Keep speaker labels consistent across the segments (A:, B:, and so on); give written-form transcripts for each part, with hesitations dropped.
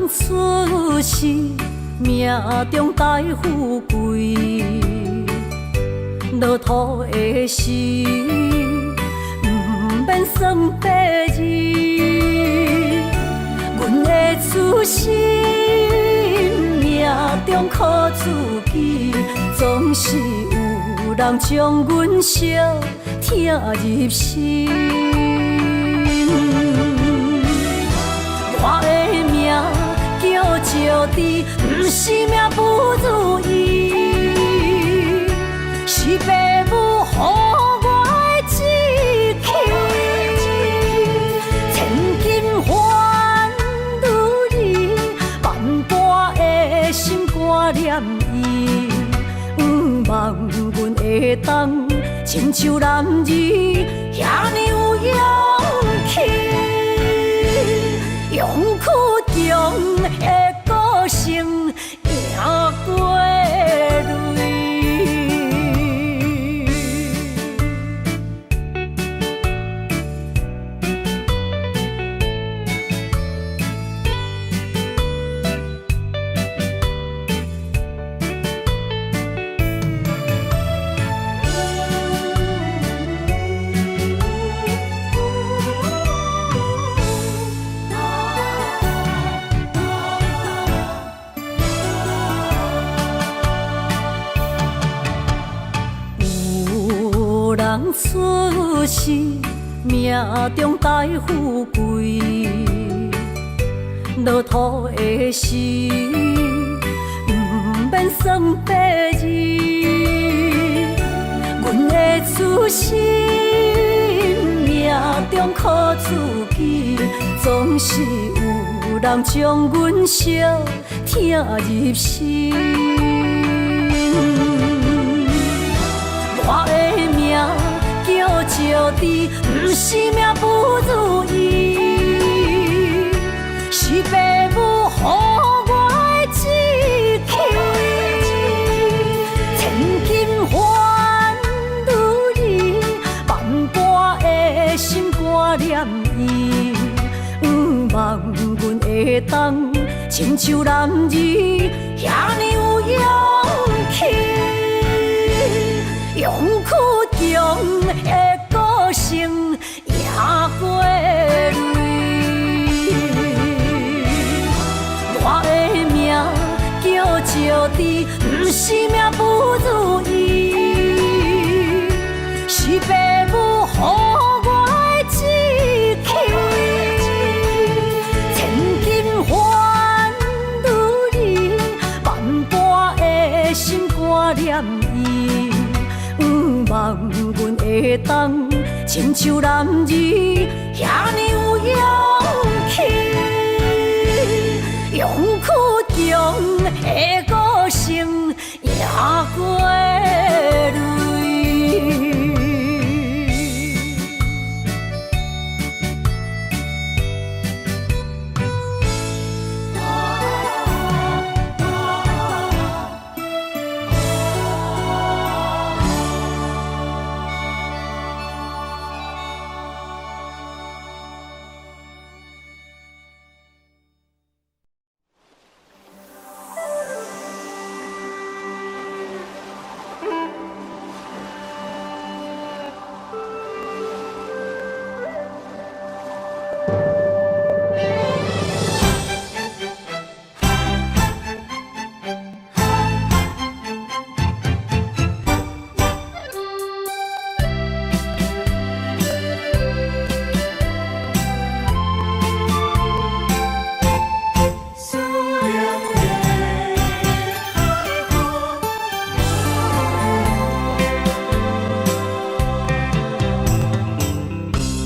A: 人出世，命中帶富貴，落土的時，毋免算八字。阮的出身，命中靠自己，總是有人將阮相疼入心。我的命叫石智，毋是命不如意，是爸母予我的志氣。千金還女兒，萬般的心肝念伊。向望阮會當親像男兒，遐爾有勇氣。勇氣強的個性，贏過淚。有人出世，命中帶富貴，落土的時，毋免算八字。阮的出身，命中靠自己，總是有人將阮相疼入心。我的命叫石智，毋是命不如意，是爸母予我的志氣。千金還女兒，萬般的心肝念伊。向望阮會當親像男兒，遐爾有勇氣。勇氣強的個性，贏過淚。我的命叫石智，毋是命不如意，是爸母予我的志氣。千金還女兒，萬般的心肝念伊。向望阮會當親像男兒，遐爾有勇氣。勇氣強的個性，贏過淚。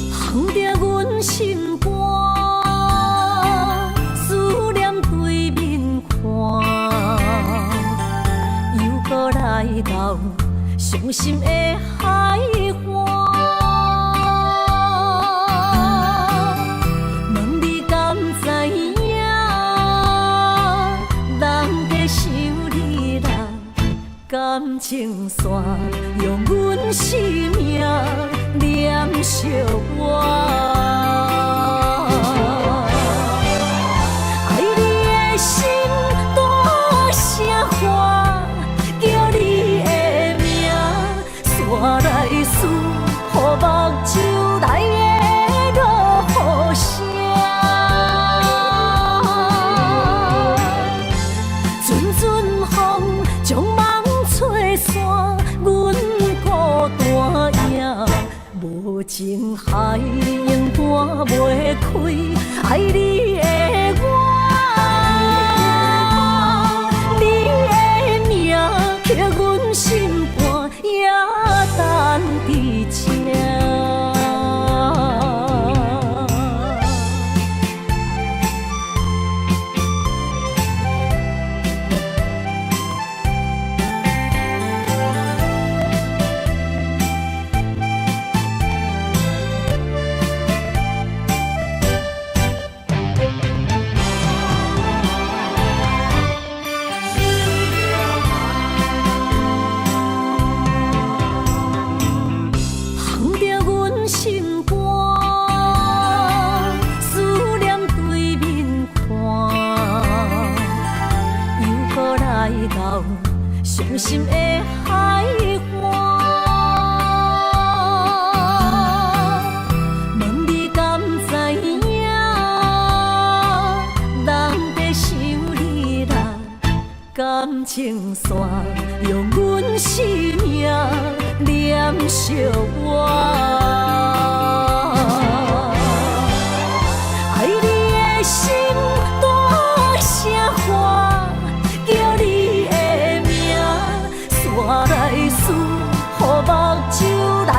A: 藏著阮心肝，思念對面看，又閣來到傷心的海岸。問你敢知影，人在想你啦，感情線用阮生命連相活。愛你的愛你的我，你的名刻阮心肝，也等佇這。烘著阮心肝，思念對面看，又閣來到傷心的海岸。問你敢知影，人在想你啦，感情線用阮生命連相活。愛你的心大聲喊，叫你的名，煞來输予目睭內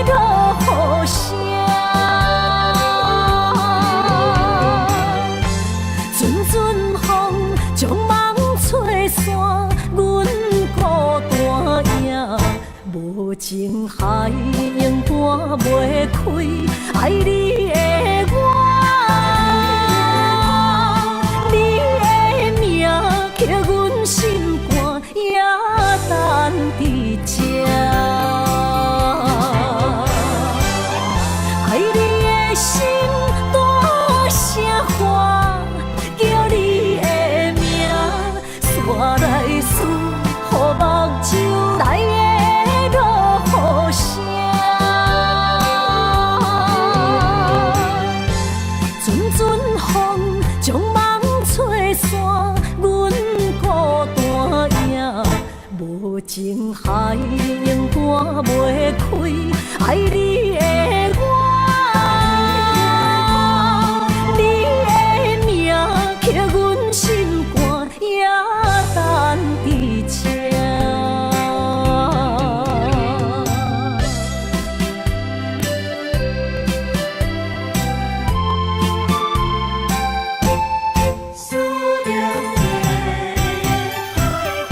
A: 的落雨聲。陣陣風將夢吹散，阮孤單影。無情海永搬袂開，愛你的我，你的名刻阮心肝，也等佇這。愛你的心大聲喊，叫你的名，煞來输予目睭內的落雨聲。陣陣風將夢吹散，阮孤單影。無情海永搬袂開，愛你的我，你的名刻阮心肝，也等佇這。
B: 思念的海岸。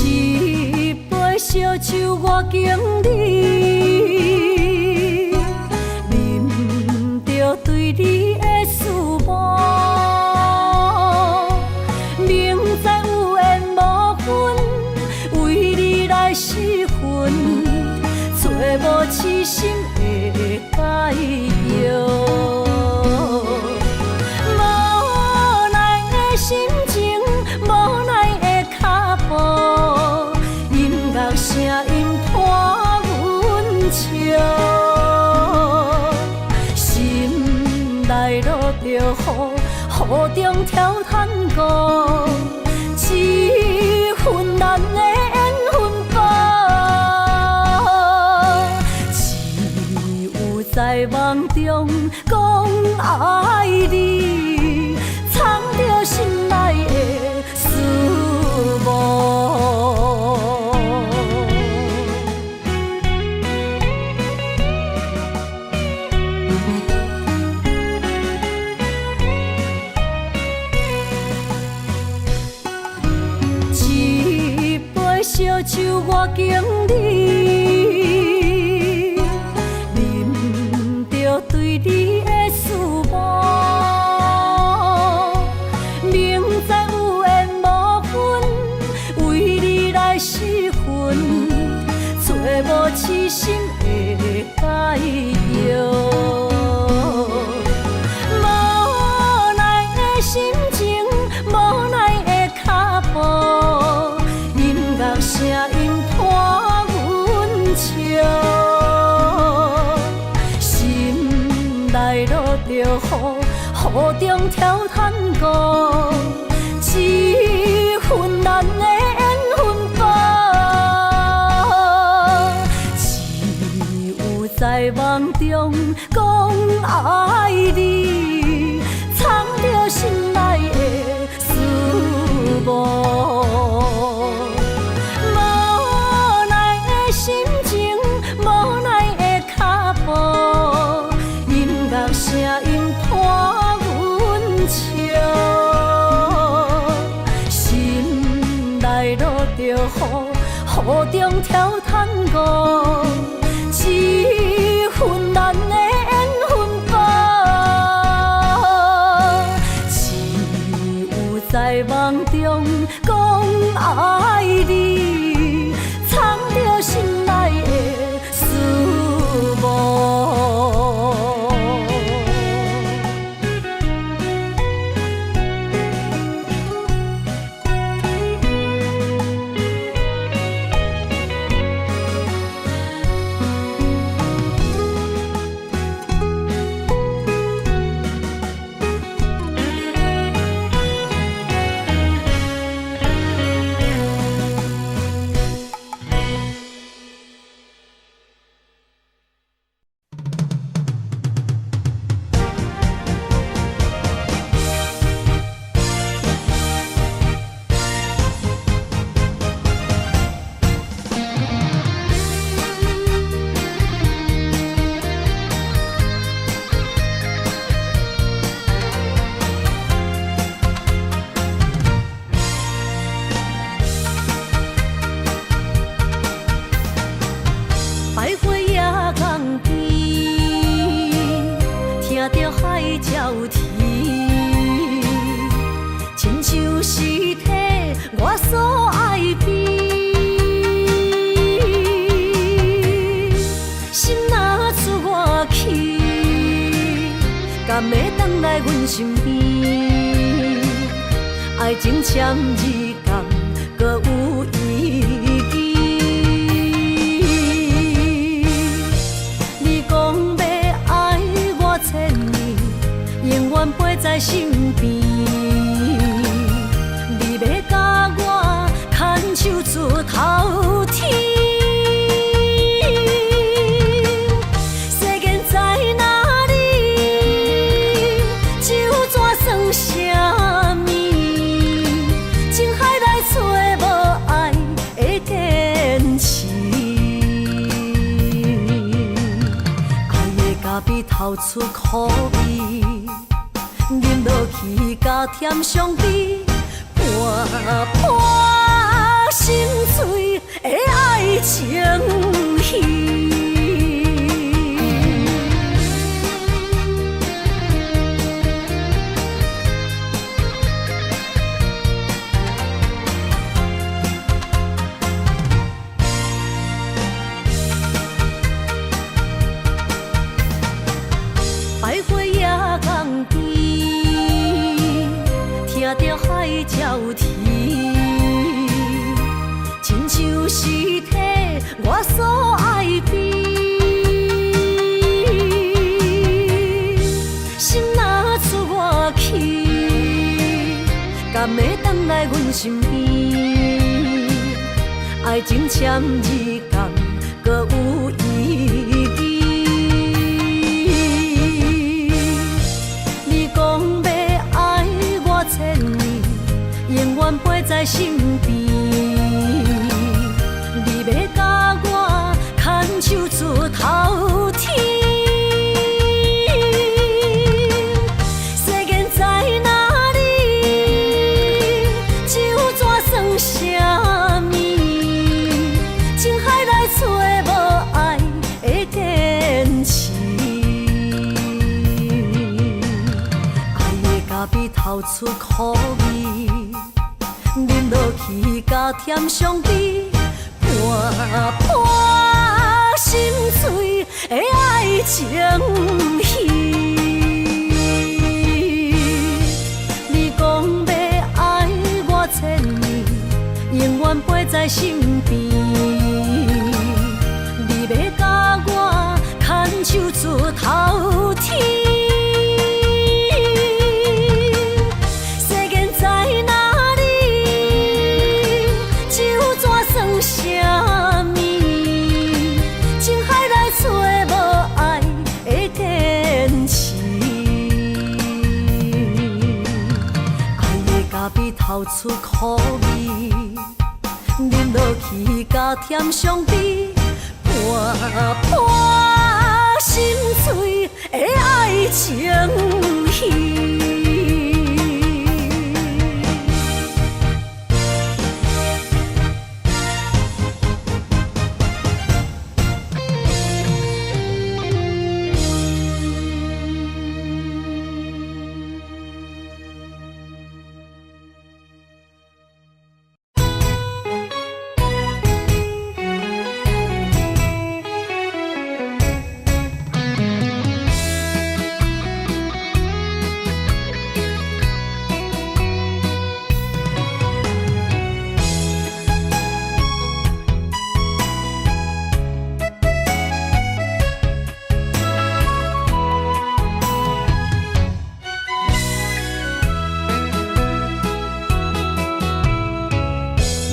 A: 一杯燒酒我敬你，啉著對你的思慕。明知有緣無份，為你來失魂，找無痴心的解藥。無奈的心情，無奈的腳步，音樂聲音伴阮笑，心內落著雨，雨中跳探戈，這份難的緣分簿，只有在夢中講愛你，藏著心內的思慕。一杯燒酒我敬你，啉著對你的思慕。明知有緣無份，的時分，找無痴心的解藥。無奈的心情，無奈的腳步，音樂聲音伴阮笑，心內落著雨，雨中跳探戈，這份難的緣分簿，只有在夢中講愛你，藏著心內的思慕。無奈的心情，無奈的腳步，音樂聲音伴阮笑，心內落著雨，雨中跳探戈，這份難的緣分簿，只有在夢中講愛你，藏著心內的思慕。徘徊野港邊，聽著海鳥啼，親像是替我所愛悲。心若出外去，敢會轉來阮身邊？愛情簽字敢閣有意義？你講欲愛我千年，永遠陪在身邊。你欲共我牽手出頭天，世間在哪裡？酒怎算啥物？情海內找無愛的堅持，愛的咖啡透出苦味，啉落去佮甜相比，半破心碎的愛情戲。徘徊野港邊，聽著海鳥啼，親像是替我所愛悲。心若出外去，敢會轉來阮身邊？愛情簽字敢閣有意義？你講欲愛我千年，永遠陪在身邊。你欲共我牽手出頭天，世間在哪裡？酒怎算啥物？情海內找無愛的堅持，愛的咖啡透出苦味，啉落去佮加添傷悲，看破心碎的愛情戲。你講欲愛我千年，永遠陪在身邊。你欲共我牽手出頭天。世間在哪裡？酒怎算啥物？情海內揣無愛的堅持。愛的咖啡透出苦味，啉落去加添傷悲，看破心碎的愛情戲。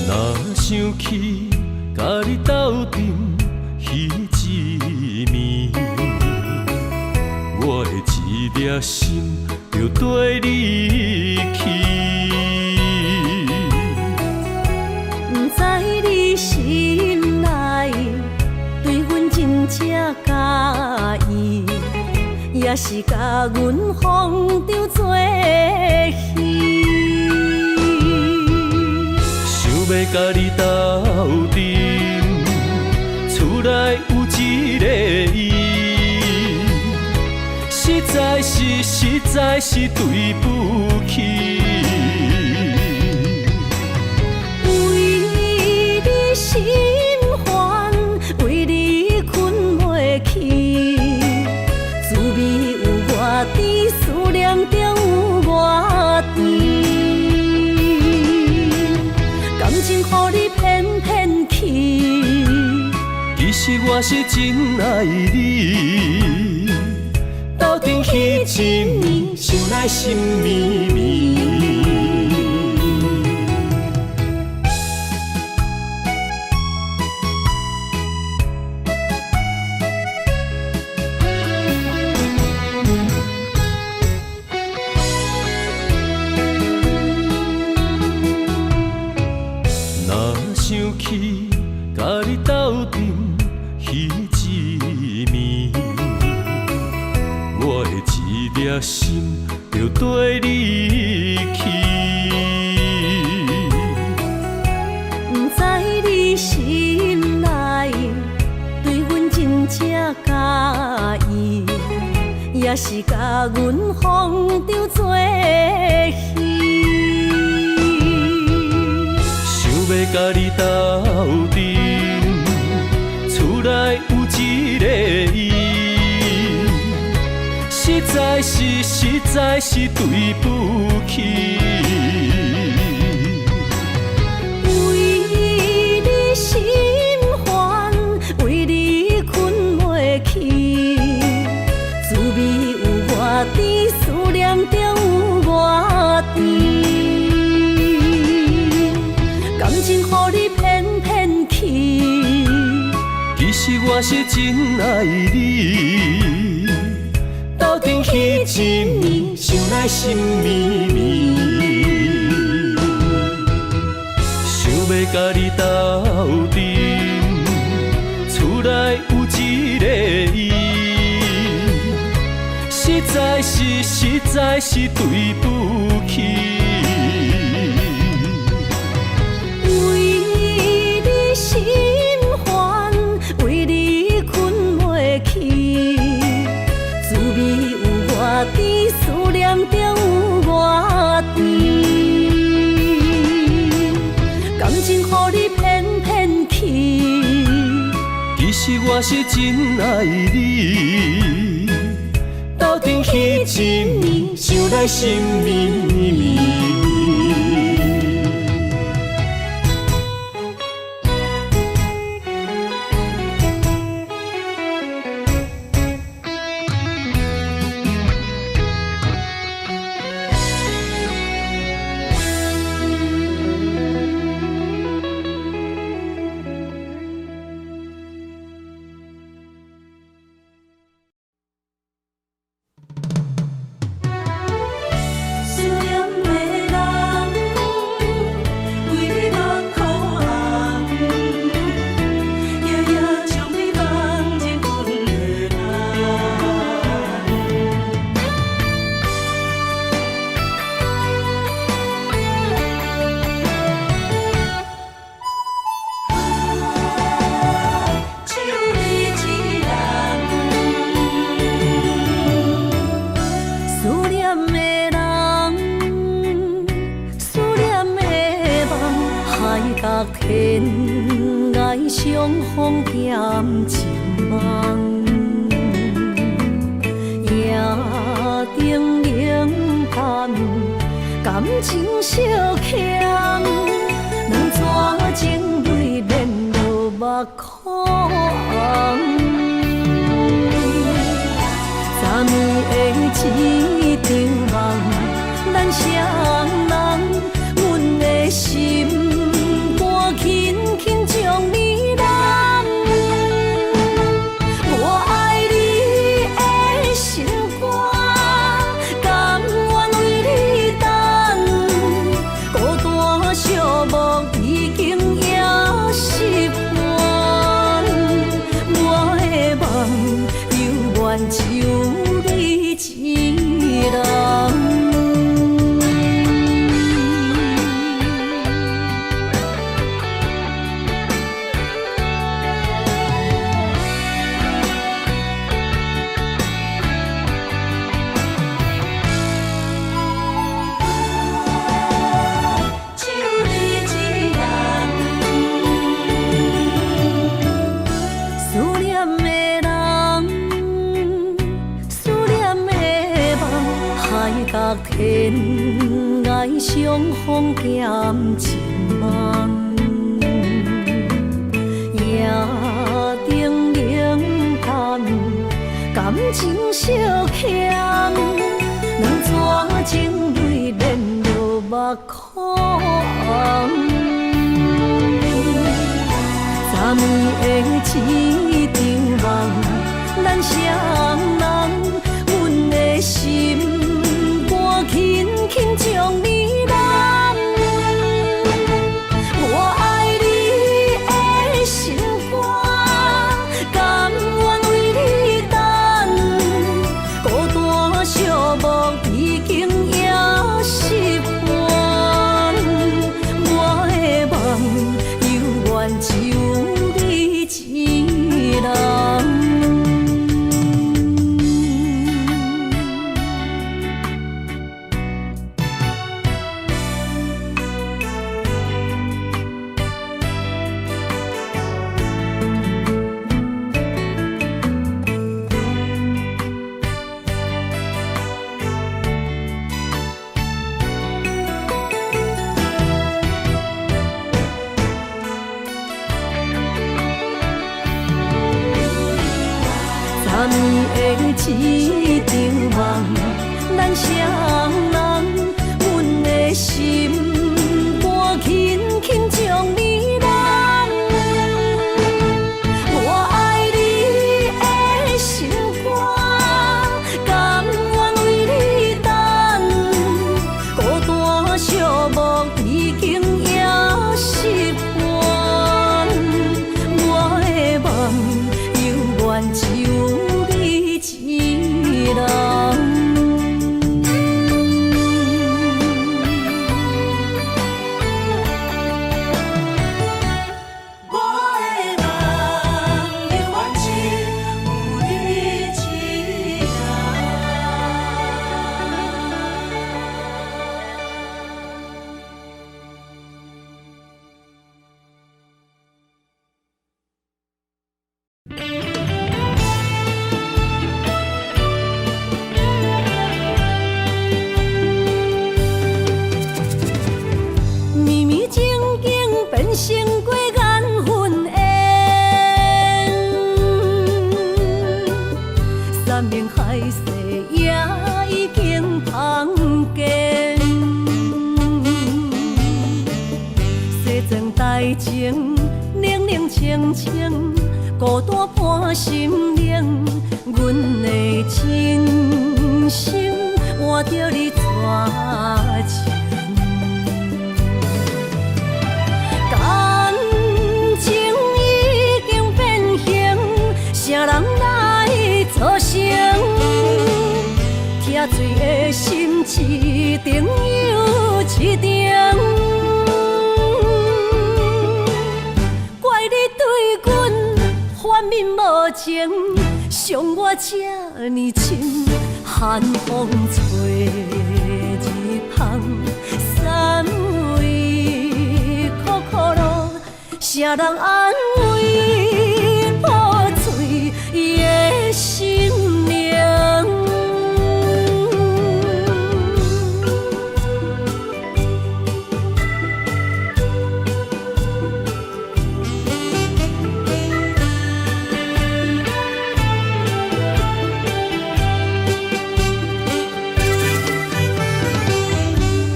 C: 若想起佮你鬥陣彼一暝，我的一粒心就綴你去。
A: 毋知你心內對阮真正佮意，抑是共阮風中做戲。
C: 想欲佮你鬥陣，厝內有一个伊，實在是對不起。
A: 為你心煩，為你睏袂去，滋味有偌甜，思念中有偌甜。感情予你騙騙去，
C: 其實我是真愛你，鬥陣彼一暝，想來心綿綿。若想起佮你鬥陣彼一暝，我的一粒心就綴你去。
A: 毋知你心內對阮真正佮意，抑是共阮風中做戲。
C: 想欲佮你鬥陣，厝內有一个伊，實在是對不起。
A: 為你心煩，為你睏袂去，滋味有偌甜，思念中有偌甜。感情予你騙騙去，
C: 其實我是真愛你，鬥陣彼一暝，想來心綿綿。想欲佮你鬥陣，厝內有一个伊，實在是對不起。
A: 為你心煩，為你睏袂去，滋味有偌甜，思念中有偌甜。感情予予你騙騙去。
C: 其實我是真愛你，鬥陣彼一暝，想來心綿綿。
B: 思念的人，為你目眶紅，夜夜將你放入阮的夢。只有你一人。
A: 思念的人，思念的夢，海角天涯相逢兼情夢。夜燈冷淡，感情相欠，兩撮情淚連落目眶紅。昨暝的一場夢，咱雙人，阮的心肝輕輕將你攬。我愛你的心肝，甘願為你等，孤單寂寞已經也習慣。我的夢猶原只有你一人。
B: 只有你一人。
A: 思念的人，思念的夢，海角天涯相逢兼情夢。夜燈冷淡，感情相欠，兩撮情淚連落目眶紅。昨暝的一場夢，咱雙人，阮的心肝輕輕將你攬。我愛你的心肝，甘願為你等，孤單寂寞已經也習慣。我的夢猶原只有你一人。昨暝的一場夢，咱雙人，阮的心肝輕輕將你攬。我愛你的心肝，甘願為你等，孤單寂寞已經也習慣。我的夢猶原只有你一人。成過緣分緣，山盟海誓也已經芳見，西裝台前冷冷清清，孤單伴心靈，阮的真心換著你絕情。感情已經變形，啥人來做成？拆碎的心一重又一重，怪你對阮反面無情，傷我這呢深。寒風吹日芳，三位苦苦路，啥人安慰破碎的心靈？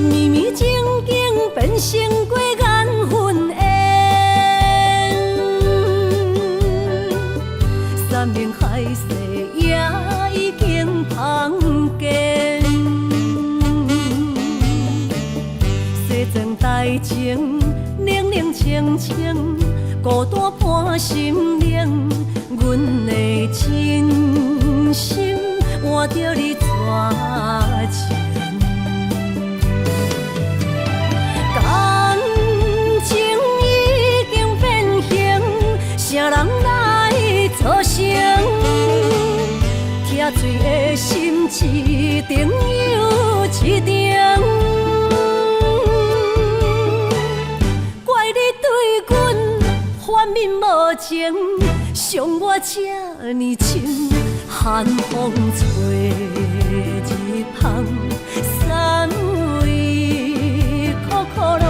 A: 绵绵情景變成過緣分緣，山盟海誓也已經芳見，西裝台前冷冷清清，孤單伴心靈，阮的真心換著你絕情。感情已經變形，啥人來做成？拆碎的心一重又一重，怪你對阮反面無情，傷我這呢深。寒風吹日芳，三位苦苦路，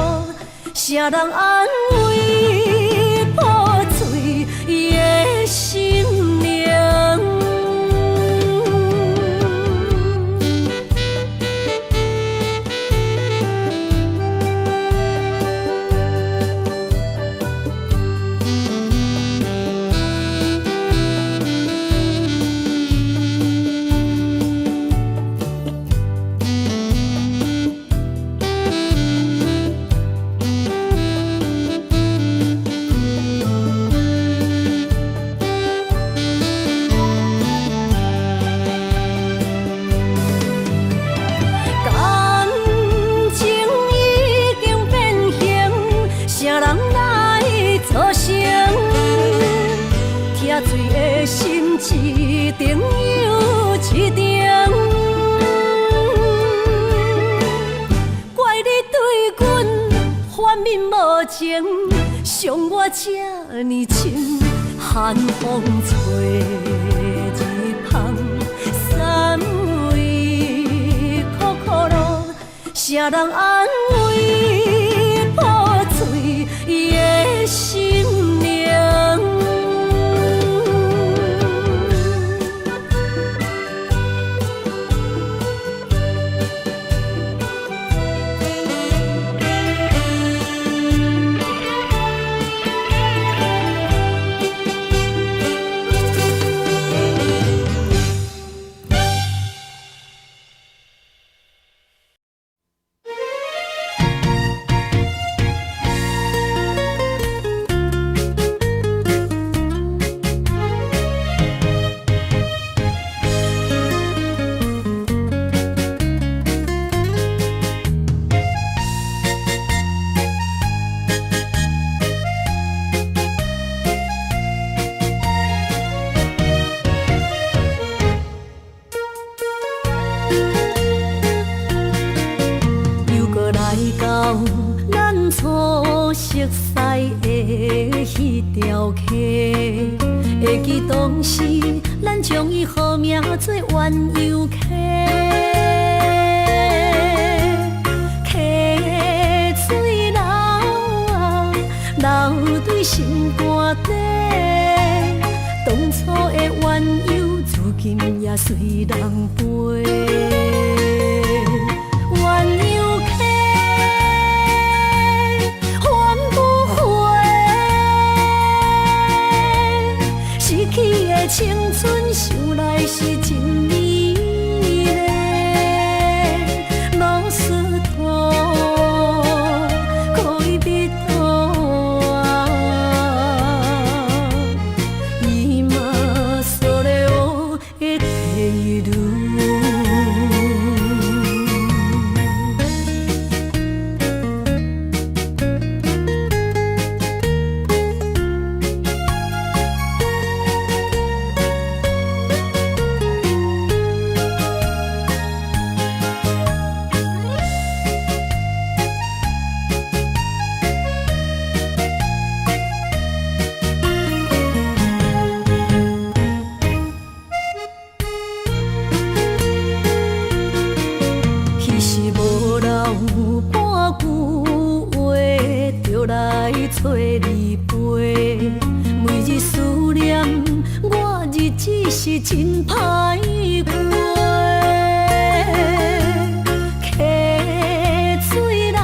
A: 啥人安慰破碎的心靈？感情已經變形，啥人來做成？拆碎的心一重又一重，怪你對阮反面無情，傷我這呢深。寒風吹日芳，三位苦苦路，啥人安慰破碎的心靈？又閣來到咱初熟似的彼條溪，會記當時咱將伊號名做鴛鴦溪。溪水流啊，留對心肝底。當初的鸳鸯，如今也隨人飛。鸳鸯溪，還不回，失去的青春，想來是真美麗。ロスト戀人は今それを得ている。彼時無留半句話，就來揣你飛。每日思念，我日子是真歹過。溪水流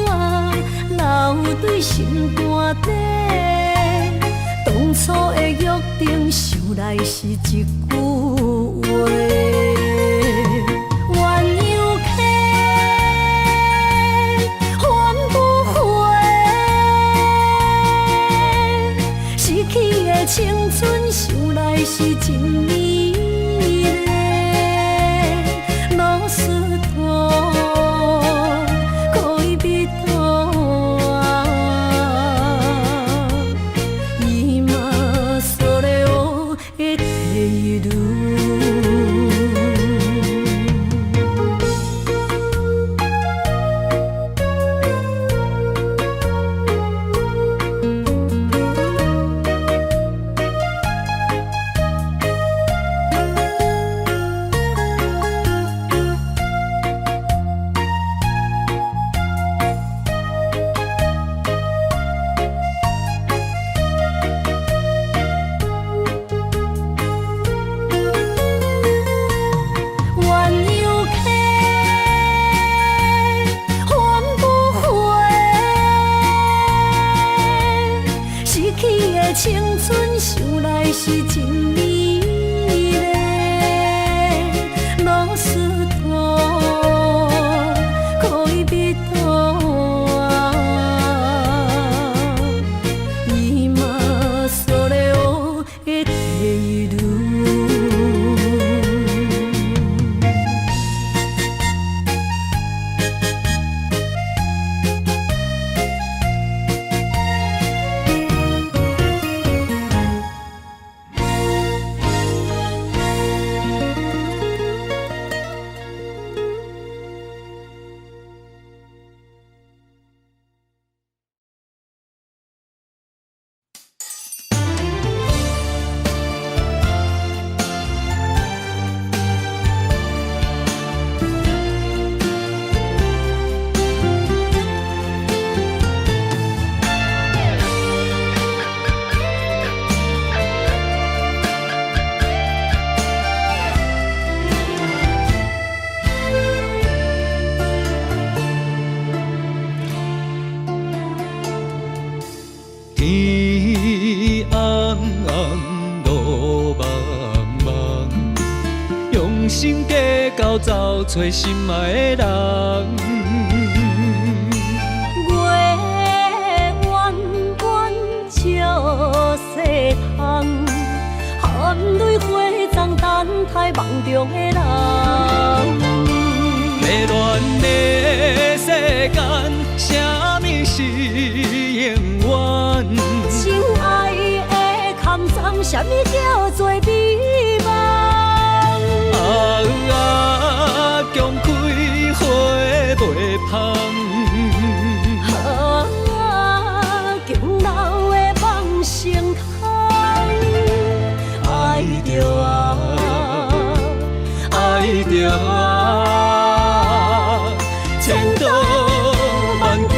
A: 啊，流對心肝底。當初的約定，想來是一句話。鸳鸯溪，還不回，失去的青春，想來是真美麗。ロスト戀人は今それを得ている。鸳鸯溪，還不回，失去的青春，想來是真美麗。ロスト戀人は今それを得ている。
C: 天暗暗，路茫茫，用心计较走揣心爱的人。
A: 月圆圆照世通，含淚火葬等待夢中的人。
C: 迷亂的世間，啥物是永遠？
A: 情愛的空葬，啥物叫做美夢？
C: 啊啊，強開花袂芳。
A: 啊，強留的夢成空。愛著啊，
C: 愛著啊，千刀萬割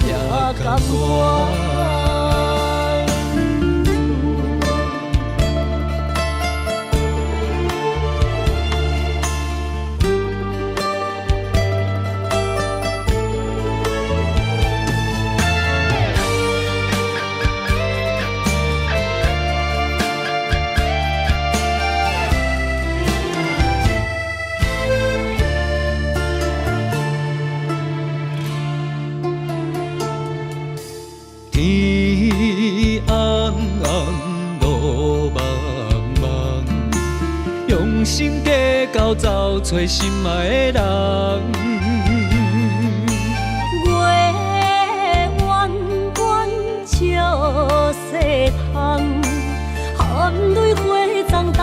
C: 也甘願。天暗暗，路茫茫，用心计较走揣心爱的人。
A: 月圆圆照世通，含泪花丛等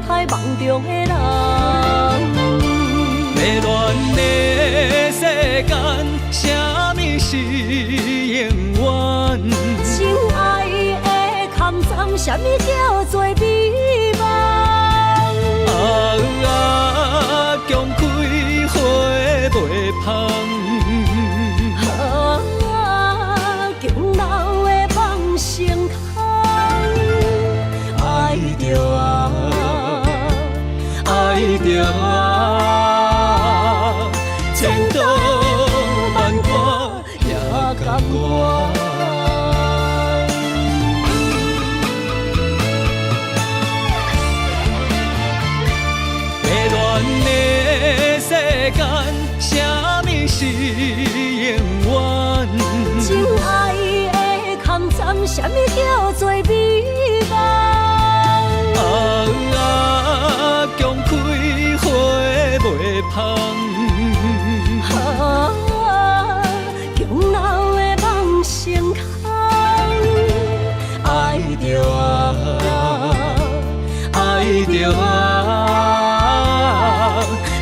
A: 待梦中的人。
C: 迷乱的世间，啥物是永远？
A: 情爱的空针，啥物叫做美梦？
C: 啊啊，强开花袂芳。
A: 啊，强留的梦成空。
C: 爱著啊，爱著啊，千刀万剮也甘愿。迷乱的世间，啥物是永远？
A: 情爱的空针，啥物叫做美梦？
C: 啊啊，强开花袂芳。
A: 啊，强留的梦成空。
C: 爱著啊，爱著啊，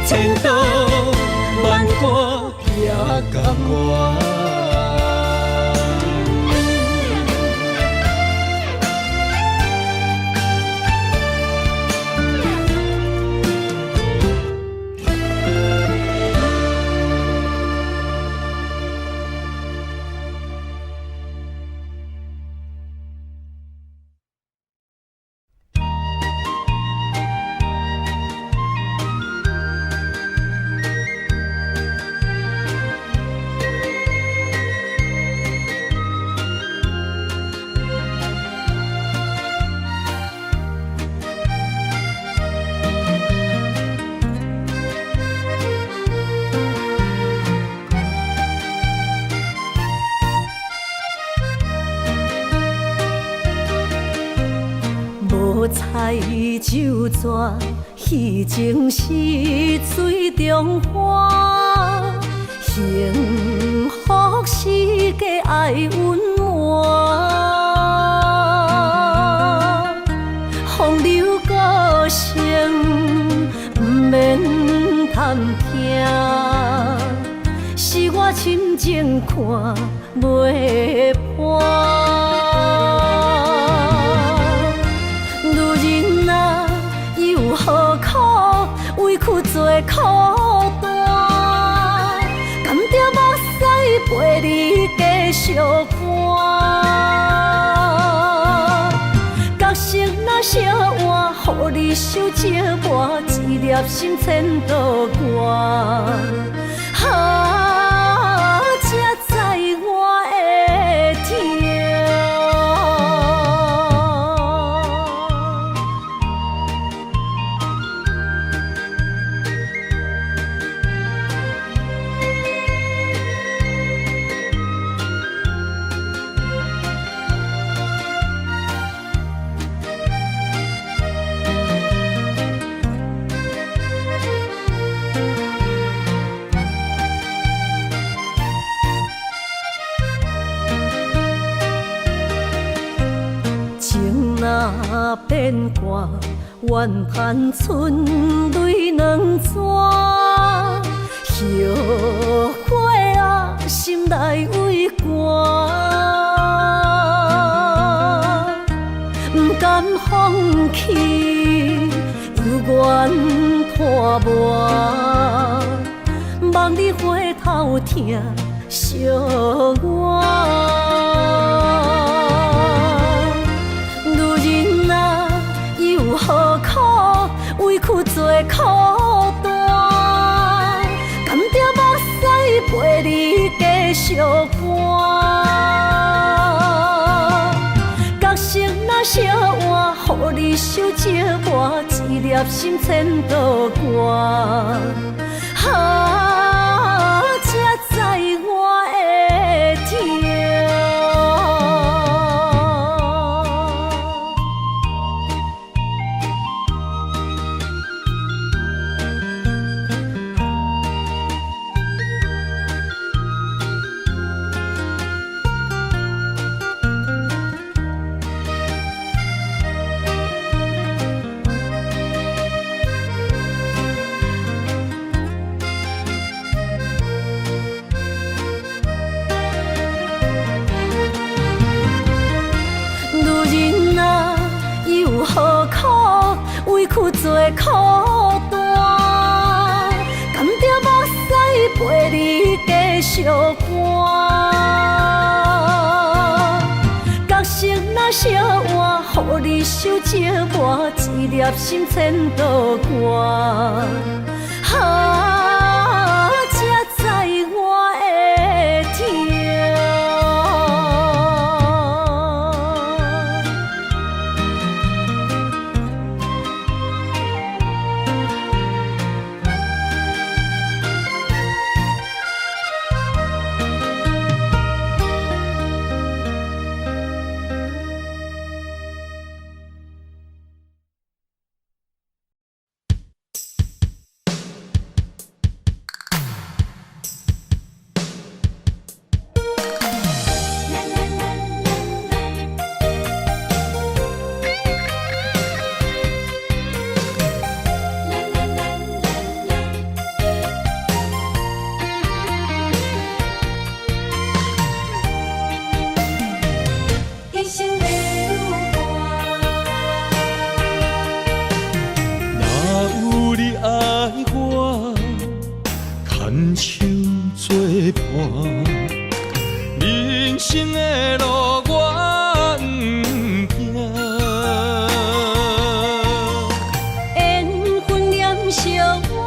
C: 千刀万剮也甘愿。
A: 无彩酒逝，戏情是水中花。幸福是假爱隐瞒，风流过程毋免探听，是我深情看袂破。女人啊，又何苦委屈做苦单？甘著目屎陪你继续伴。角色若相换，予你受折磨，一粒心千度寒。啊，才知我的痛。情若变卦，怨叹春泪两逝。后悔啊，心内畏寒，不甘放弃，犹原拖磨，望你回头疼惜我。角色若相換，予你受折磨，一粒心千度寒。啊，才知我的痛。女人啊，又何苦委屈做苦单？甘著目屎陪你继续搬。角色若相換，予你受折磨，一粒心千度寒。啊，才知我的痛。
B: 一生的旅伴。
C: 若有你愛我，牽手作伴，人生的路我毋驚。
A: 緣分念相我，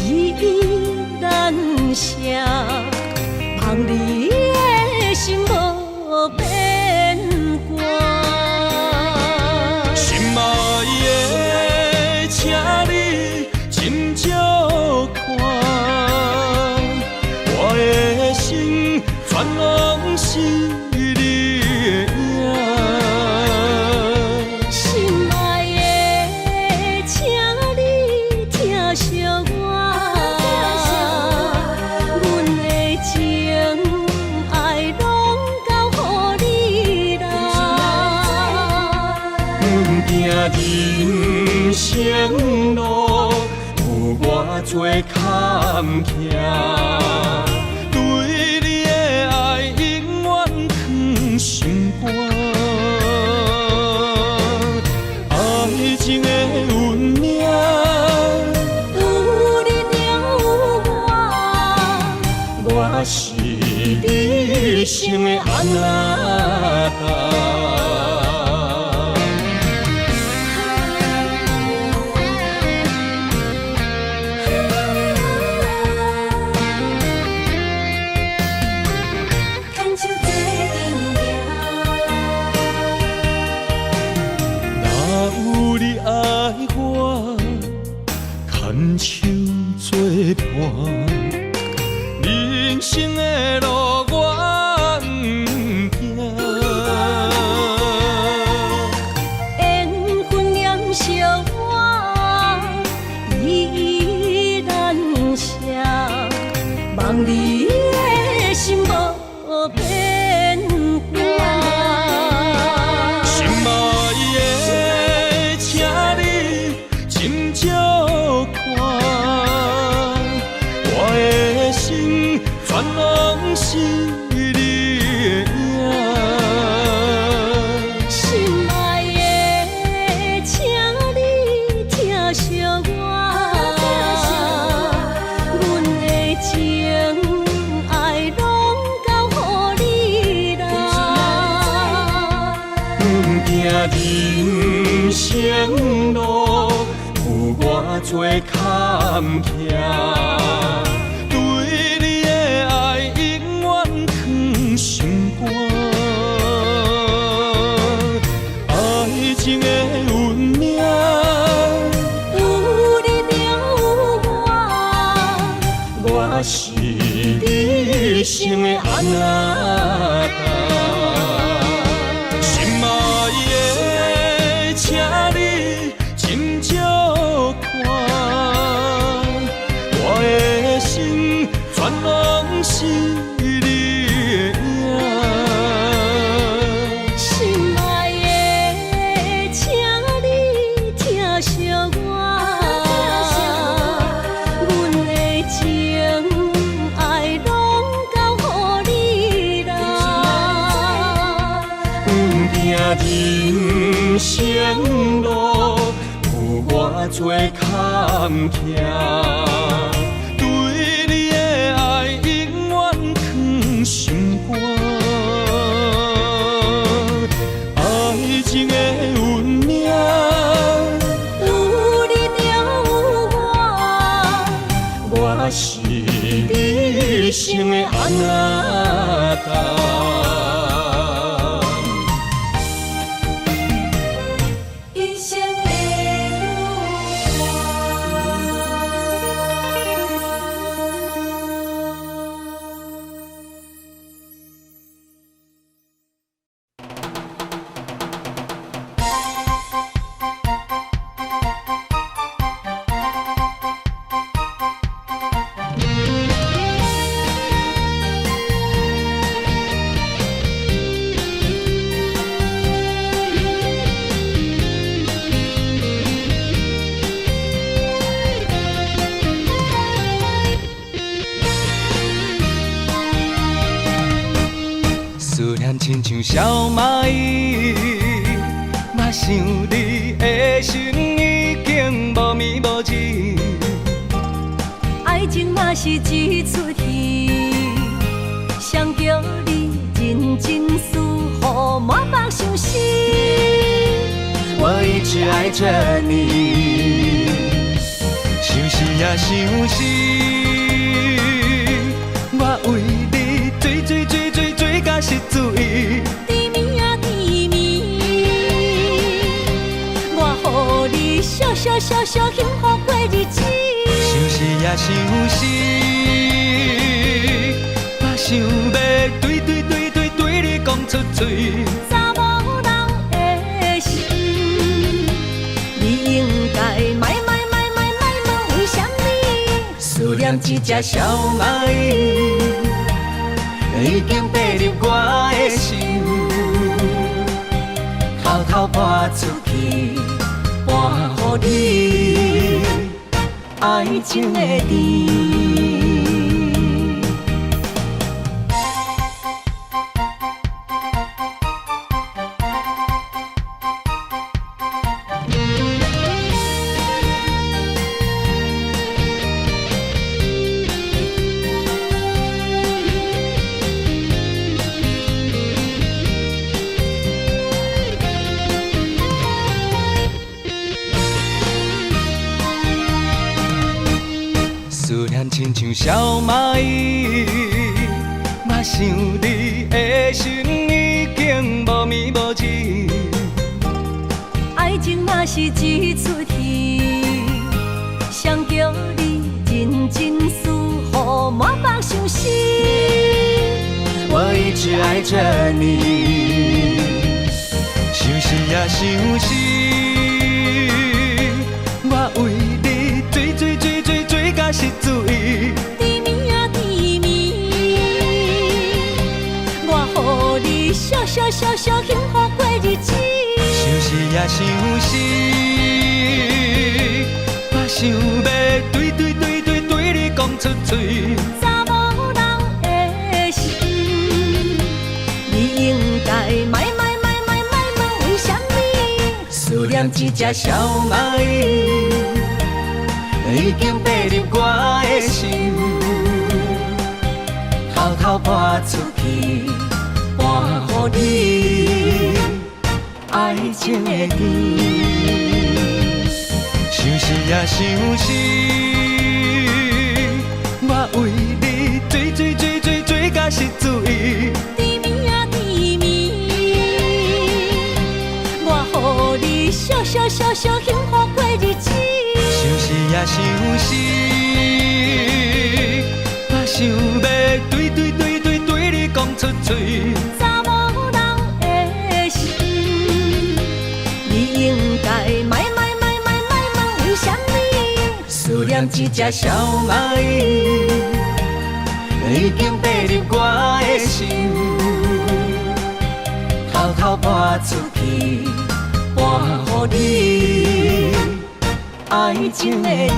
A: 依依難捨，望你的心無變卦。
C: 心愛的，請你斟酌看，我的心全攏是你的影。
A: 心愛的，請你疼惜我，阮的情愛攏交予你啦。
C: 毋驚人生路有偌濟坎坷，對你的愛永遠藏心肝。愛情的運命，
A: 有你就有我，
C: 我是你一生的阿那達。
B: 牽手做陣行。
C: 若有你愛我，牽手作伴，人生的路我毋驚。
A: 緣分念相我，依依難捨，望你的心無變卦。
C: 心愛的，請你斟酌看，我的心全攏是你的影。
A: 心愛的，請你疼惜我，阮的情愛攏交予你啦。
C: 毋驚人生路有偌濟坎坷，對你的愛永遠藏心肝。生的阿那達。心愛的，請你斟酌看，我的心全攏是你的影。
A: 心愛的，請你疼惜我，阮的情愛攏交予你啦。
C: 不驚人生路有偌濟坎坷，對你的愛永遠藏心肝。愛情的運命，
A: 有你就有我，
C: 我是你一生的阿那達。
B: 一生的旅伴。
C: 思念親像小螞蟻，我想你的心已經無眠無志。
A: 愛情若是一齣戲，誰叫你認真輸予滿腹相思。
C: 我一直愛著你，相思啊相思，我為你醉醉醉醉醉甲失醉。
A: 甜蜜啊甜蜜，我予你惜惜惜惜幸福過日子。
C: 相思啊相思，我想欲對對對對對你講出嘴。
A: 查某人的心，你應該莫莫莫莫莫問為啥物。
C: 思念這隻小螞蟻，已經爬入我的心，偷偷搬出去，搬予你愛情的甜。思念親像小螞蟻，我想你的心已經無眠無志。
A: 愛情若是一齣戲，誰叫你認真輸予滿腹相思。
C: 我一直愛著你，相思啊相思，我為你醉醉醉醉醉甲失醉。
A: 甜蜜啊甜蜜，我予你惜惜惜惜幸福過日子。
C: 相思啊相思，我想欲對對對對對你講出嘴。
A: 查某人的心，你應該莫莫莫莫莫問為啥物。
C: 思念這隻小螞蟻，已經爬入我的心，偷偷搬出去，搬予你愛情的甜。相思啊相思，我為你醉醉醉醉醉甲失醉。
A: 甜蜜啊甜蜜，我予你惜惜惜惜幸福過日子。
C: 相思啊相思，我想欲對對對對對醉
A: 查某人的心。你應該莫莫莫莫莫問為啥物，
C: 思念這隻小螞蟻，已經爬入我的心，偷偷搬出去，搬予你愛情的甜。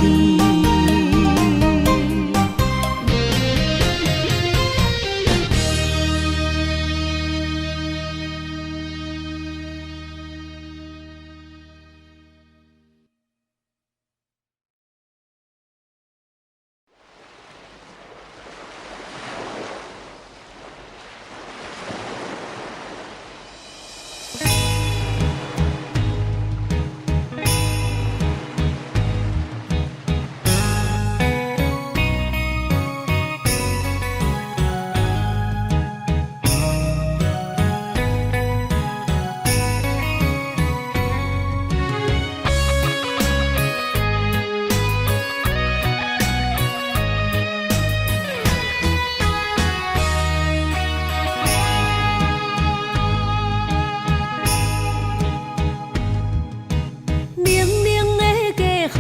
C: 冷冷的街巷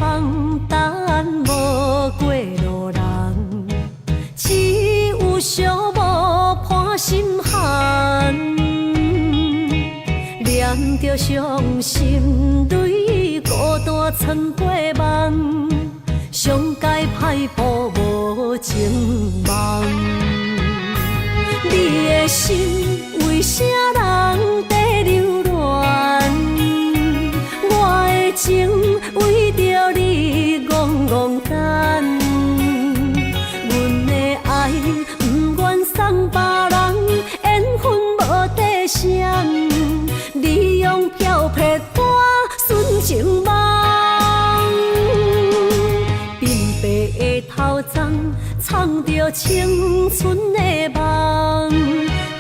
C: 等無過路人，只有寂寞伴心寒。念著傷心淚，孤單穿過夢，上佳歹報無情夢。你的心為啥人在留戀？我的情為著你戇戇等，阮的愛毋願送別人，緣分無底線，你用飄撇我純情夢，鬢白的頭鬃，藏著青春的夢，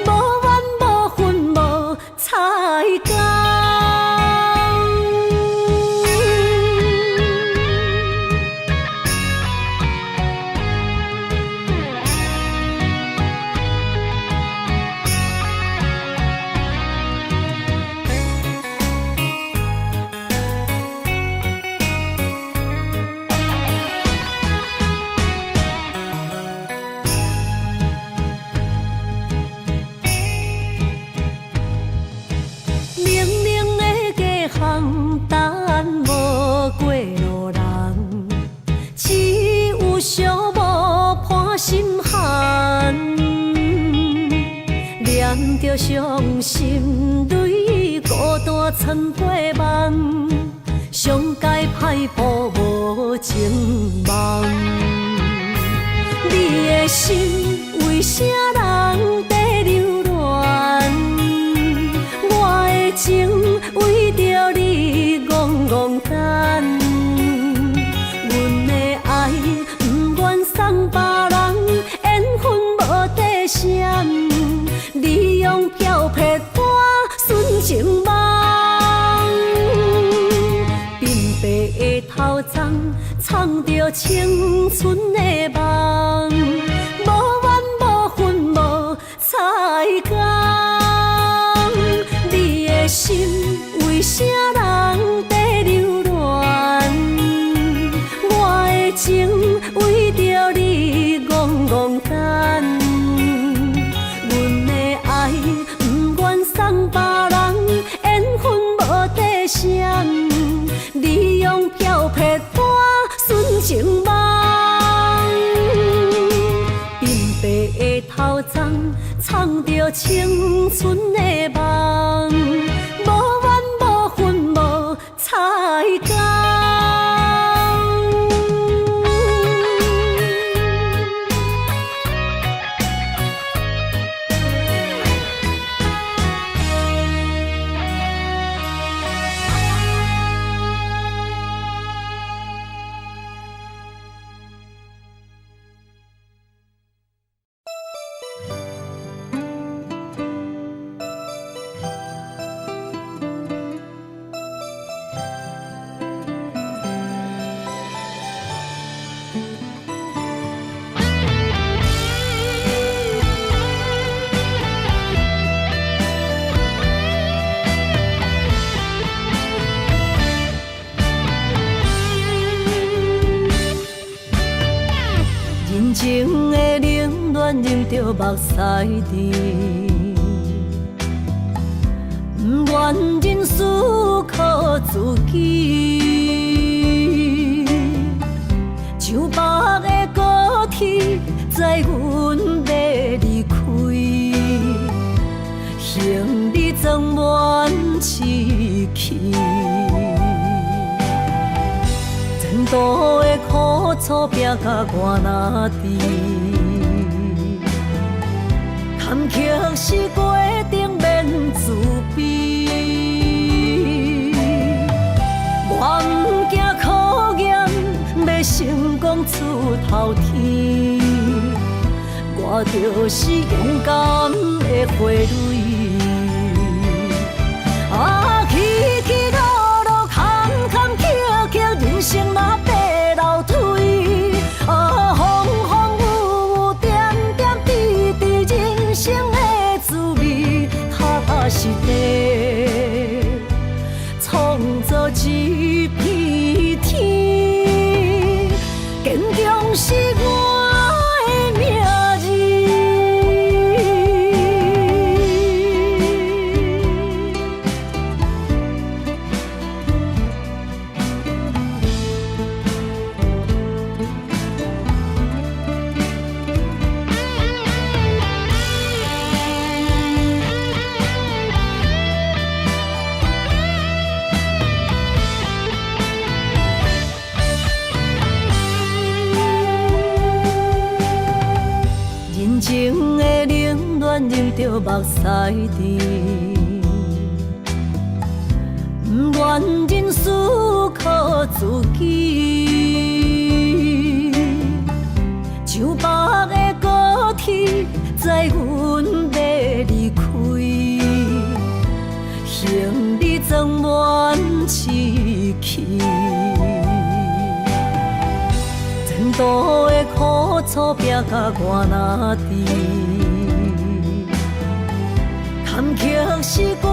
C: 無怨無恨無彩工。冷冷的街巷等無過路人，只有寂寞伴心寒。念著傷心淚，孤單穿過夢，上佳歹報無情夢。你的心為啥人在留戀？我的情為著你戇戇等，阮的愛毋願送別人，緣分無底線，你用飄撇我純情夢，鬢白的頭鬃，藏著青春的夢，無怨無恨無彩工。你的心為啥人在留戀？我的情為著你戇戇等，阮的愛毋願送別人，緣分無底線，你用飄撇我純情夢，鬢白的頭鬃，藏著青春的夢，無怨無恨無彩工。
A: 著目屎甜，毋愿认输靠自己，上北的高铁载阮欲离开，行李装满市区。前途的苦楚拼甲我若甜，坎坷是过程免自卑。我毋惊考验，欲成功出头天。我就是勇敢的花蕊。啊，起起落落，坎坎坷坷，人生若爬楼梯。啊，风风雨雨，点点滴滴，人生的滋味，脚踏实地，创造一片天。坚强是我的名字。人情的冷暖，忍著目屎甜，毋愿认输靠自己。上北的高铁载阮欲离开，行李装满市区。前途的苦楚拼甲我若甜，坎坷是过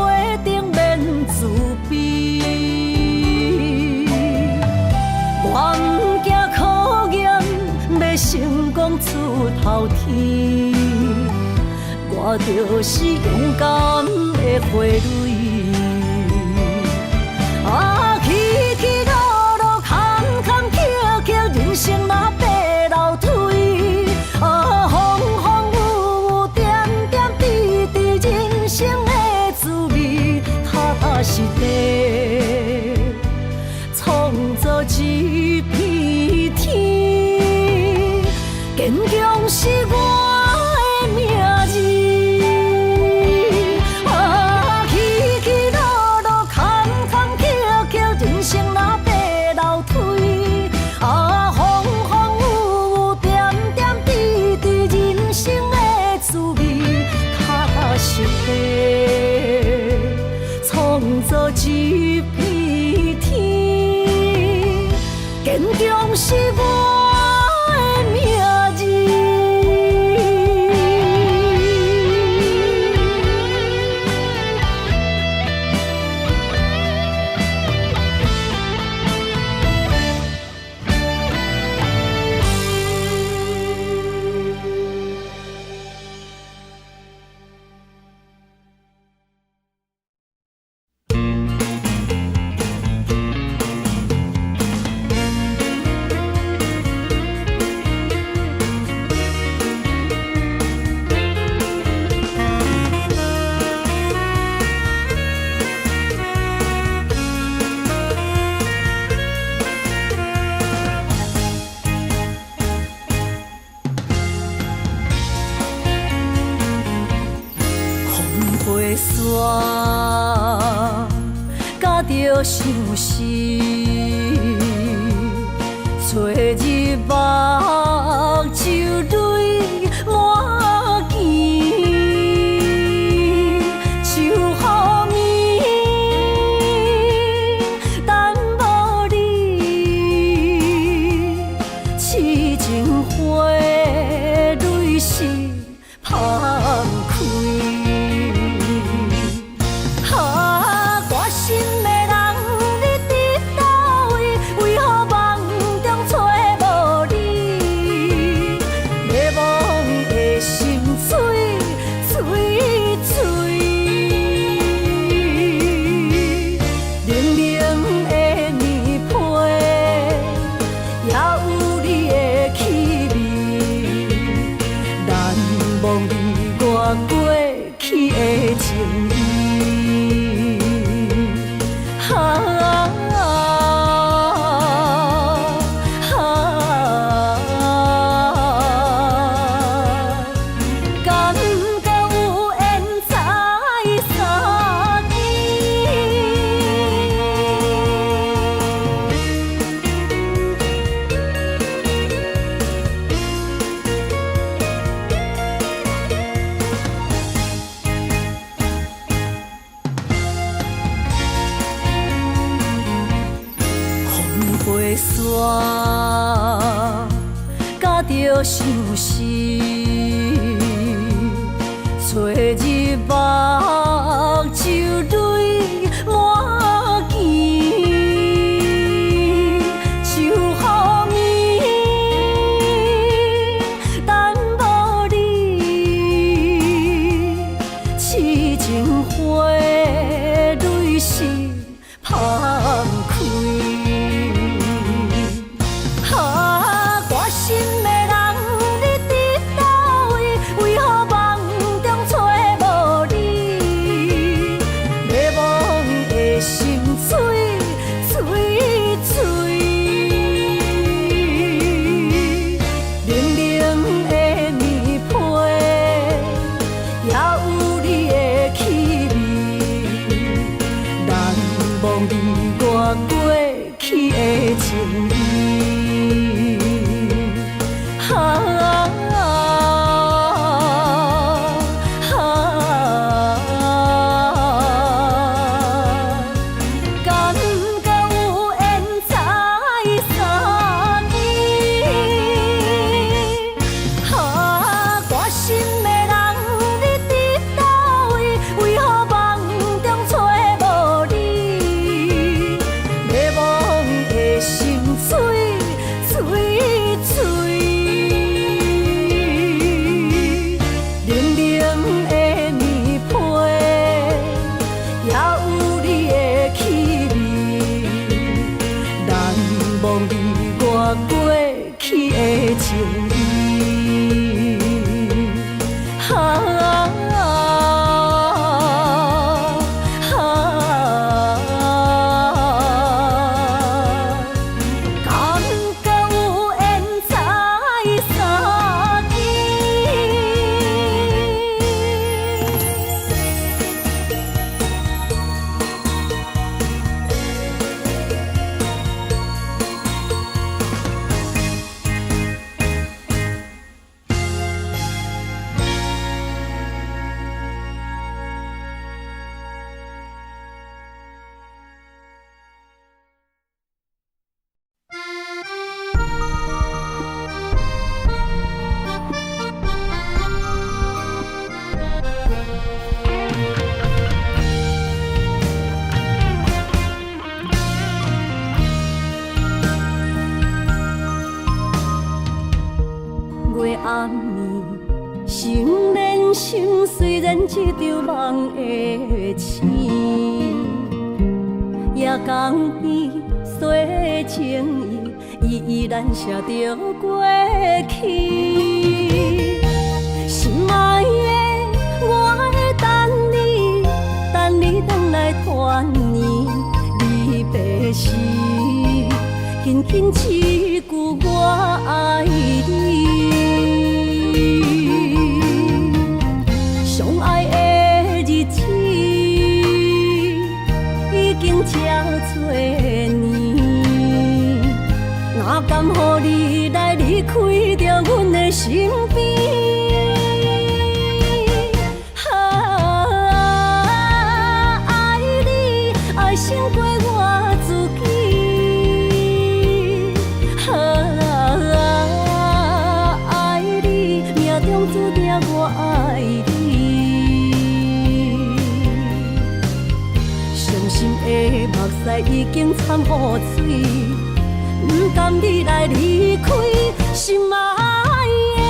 A: 程免自卑。我毋惊考验，欲成功出头天。我就是勇敢的花蕊。啊，起起落落，坎坎坷坷，人生若爬楼梯。啊，风风雨雨，点点滴滴，人生的滋味，脚踏实地，创造一片天。坚强是我的名字。啊，起起落落，坎坎坷坷，人生若爬楼梯。啊，风风雨雨，点点滴滴，人生的滋味，脚踏实地，创造一片天。坚强是我的名字。风飞沙，甲著相思，吹入目睭泪满肩，树雨暝等无你，痴情花蕊是芳开。啊，歌心的人，你伫佗位？為何夢中揣無你？迷惘线，甲著相思，吹入目睭淚滿墘，秋雨暝等無你，痴情花淚是芳開。啊，歌心的人，你佇佗位？為何夢中揣無你？迷惘的心碎碎碎，冷冷的棉被，也有你的氣味，難忘你我過去的情誼。啊啊，感覺有緣再相見。啊，歌心的人，你佇佗位？為何夢中揣無你？迷惘的心碎碎碎，冷冷的棉被，也有你的氣味，難忘你我過去的情誼。啊啊，感覺有緣再相見。月暗暝，心連心，雖然這場夢會醒，夜江邊洗情意，依依難捨著過去。心愛的，我會等你，等你轉來團圓。離別時，輕輕一句我愛你。相愛的日子已經這多年，哪甘予你來離開著阮的身邊？啊，愛你愛勝過我自己。啊，愛你命中注定我愛你。傷心的目屎已經摻雨水，不甘你來離開，心愛的，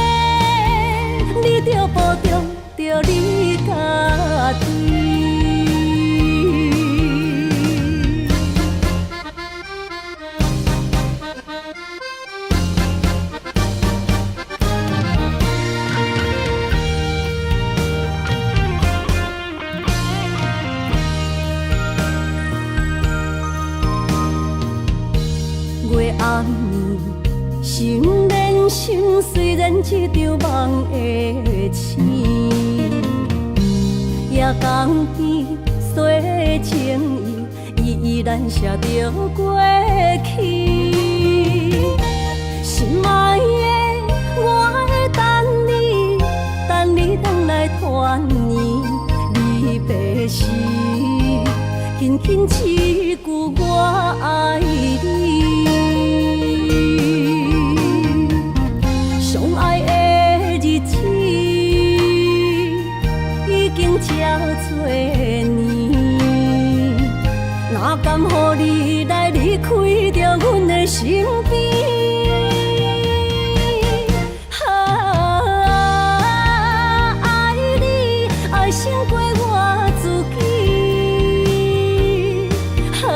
A: 你著保重著你家己。月暗暝，心連心，雖然這場夢會醒，夜江邊洗情意，依依難捨著過去。心愛的，我會等你，等你轉來團圓。離別時，輕輕一句我愛你。哪甘予你來離開著阮的身邊？啊，愛你愛勝過我自己。啊，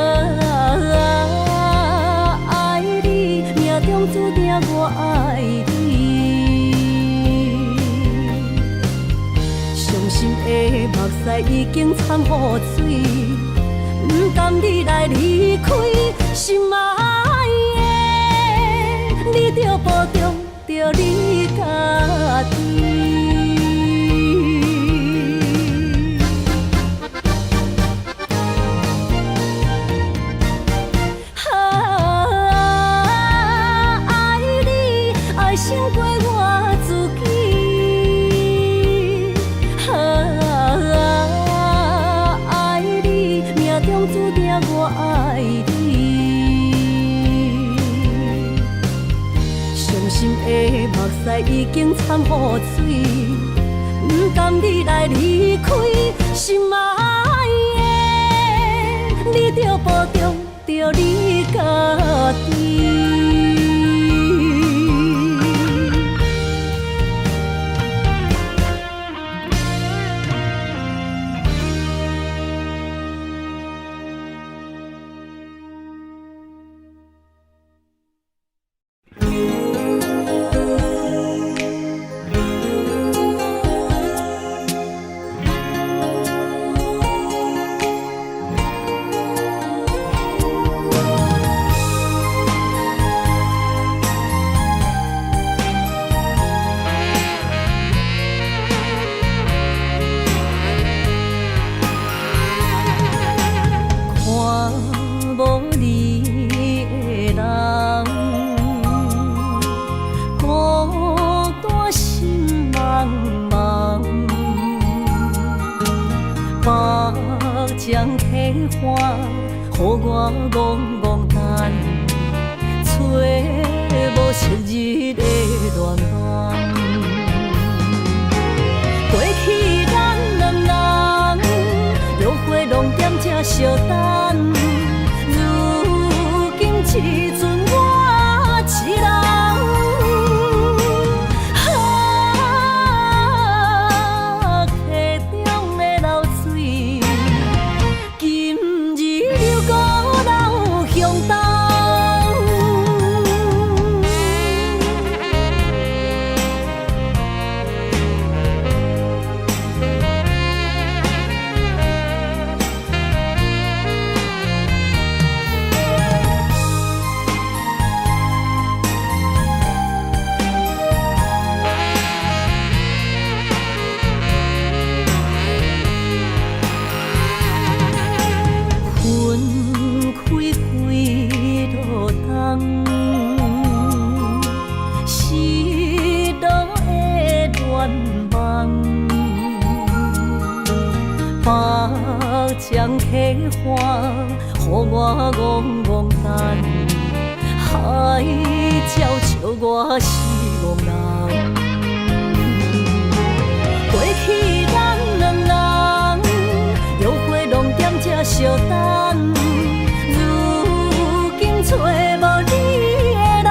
A: 愛你命中注定我愛你。傷心的目屎已經摻雨水，毋甘你來離開心愛的，你著保重著你家己。啊，愛你愛勝過我自己。啊，愛你命中注定我愛你。傷心的目屎已經摻雨水，毋甘你來離開心愛的，你著保重著你家己。看無你的人，孤單心茫茫，目漿溪岸，予我戆戆等，揣無昔日的戀夢。過去咱兩人，約會攏踮這相等，如今只剩我一人。啊，溪中的流水，今日又閣流向東。分開幾落冬，失落的願望，目漿溪岸，予我戆戆等，海鸟笑我是戇人。過去咱兩人，約會攏踮這相等，如今揣無你的人。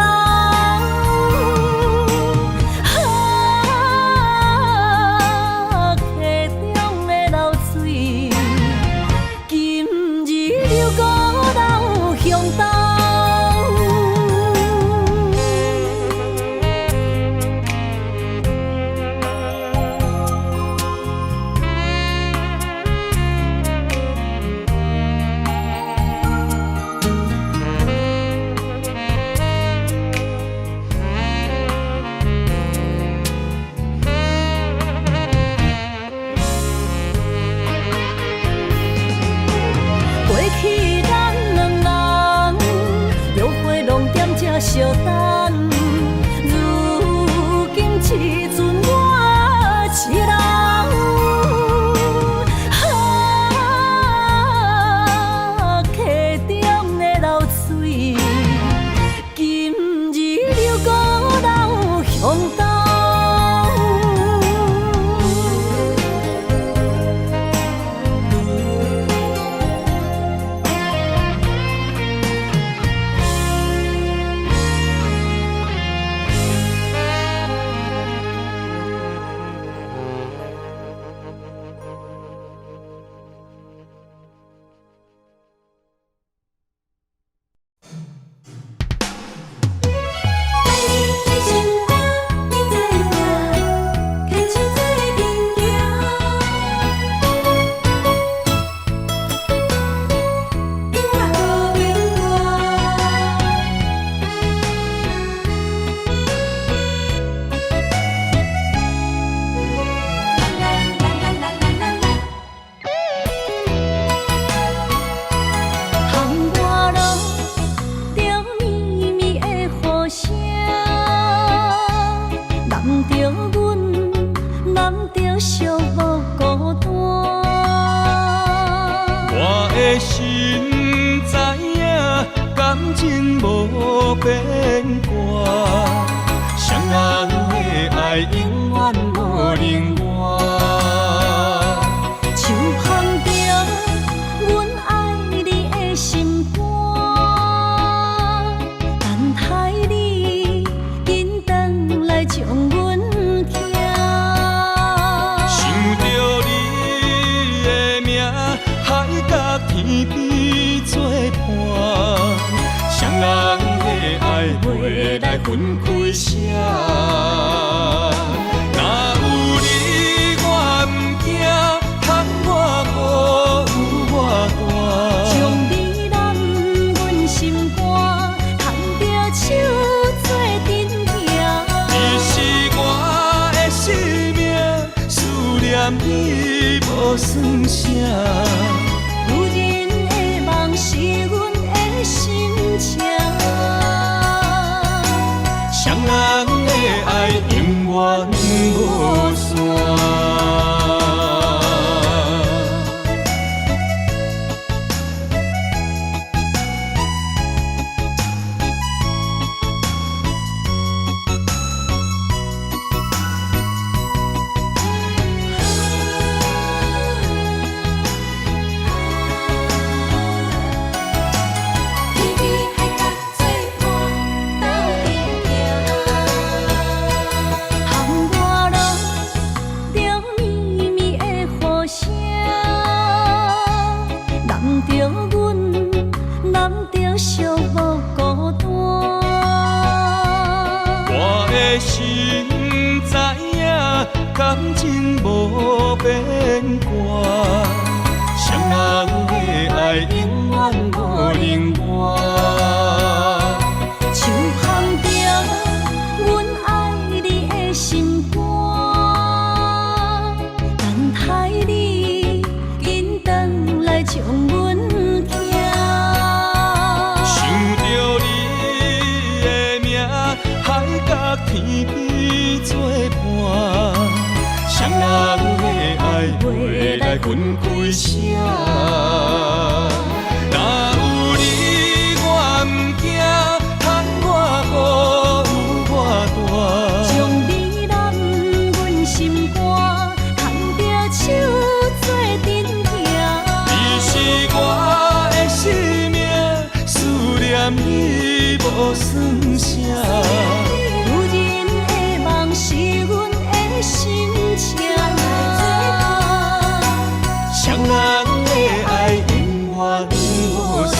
A: 啊，溪中的流水，今日又閣流向東。過去咱兩人，約會攏踮這相等，如今只剩我一人。啊，溪中的流水，今日又閣流向東。
C: 的心知影，感情無變卦。雙人的愛永遠無能換。
A: 手捧著阮愛你的心肝，等待你緊轉來將阮疼。
C: 想著你的名，海角天邊做伴，雙人的愛袂來分開捨。若有你我毋驚，窗外雨有偌大。
A: 將你攬阮心肝，牽著手做陣行。
C: 你是我的生命，思念你無算啥。
A: 女人的夢是阮的心情。
C: 雙人的愛永遠無散。
A: 微微海角做伴，斗陣行。窗外落著绵绵的雨聲，攬著阮，攬著寂寞孤單。
C: 我的心知影，感情無變卦，雙人的愛永遠無能換。
A: 手捧著阮愛你的心肝，等待你緊轉來將阮疼。
C: 想著你的名，海角天邊做伴，雙人的愛袂來分開捨。若有你我毋驚，窗外雨有偌大。
A: 將你攬阮心肝，牽著手做陣行。
C: 你是我的生命，思念你無算啥。
A: 女人的夢是阮的心情。
C: 雙人的愛永遠無散。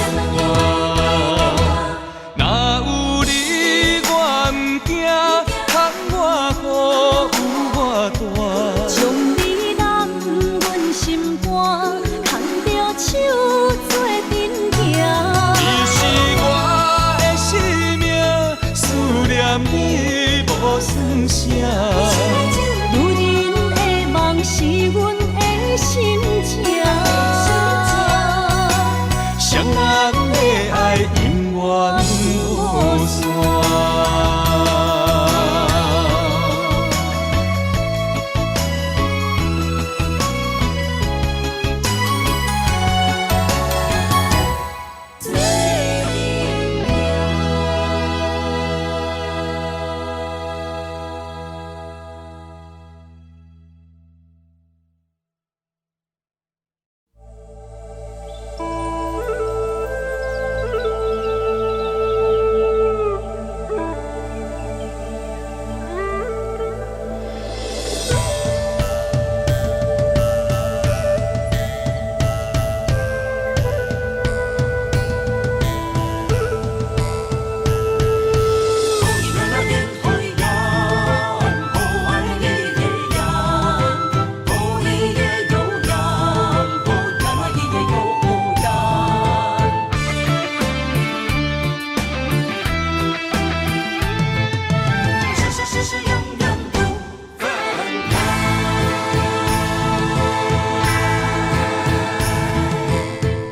C: 若有你我毋驚，窗外雨有偌大。
A: 將你攬阮心肝，牽著手做陣行。
C: 你是我的生命，思念你無算啥。
A: 女人的夢是阮的心情。
C: 雙人的愛永遠無散。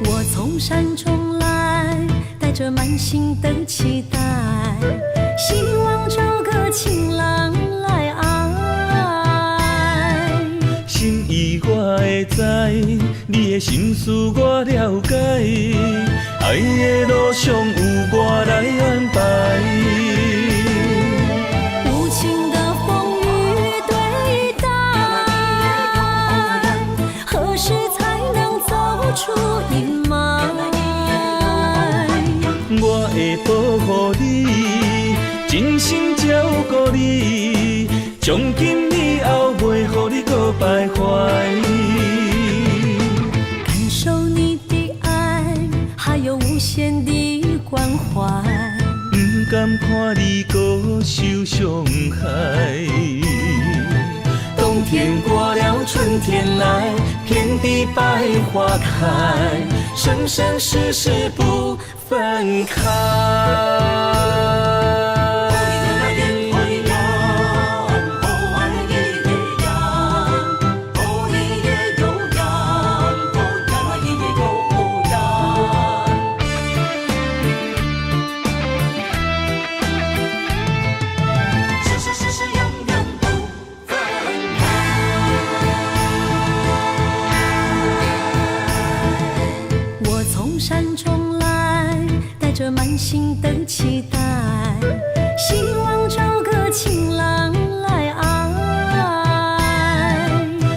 A: 我從山中來，帶著滿心的期待，希望找個情郎來愛。
C: 心意我會知，你的心思我了解。愛的路上有我來安排。
A: 無情的風雨對待，何時才能走出陰霾？
C: 我會保護你，真心照顧你，從今以後袂予你閣徘徊。
A: 感受你的愛，還有無限的關懷。
C: 毋甘看你閣受傷害。冬天過了，春天來，遍地百花開，生生世世不分開。
B: 生生世世永遠不分開。
A: 我從山中來，帶着滿心的期待，希望找個情郎來愛。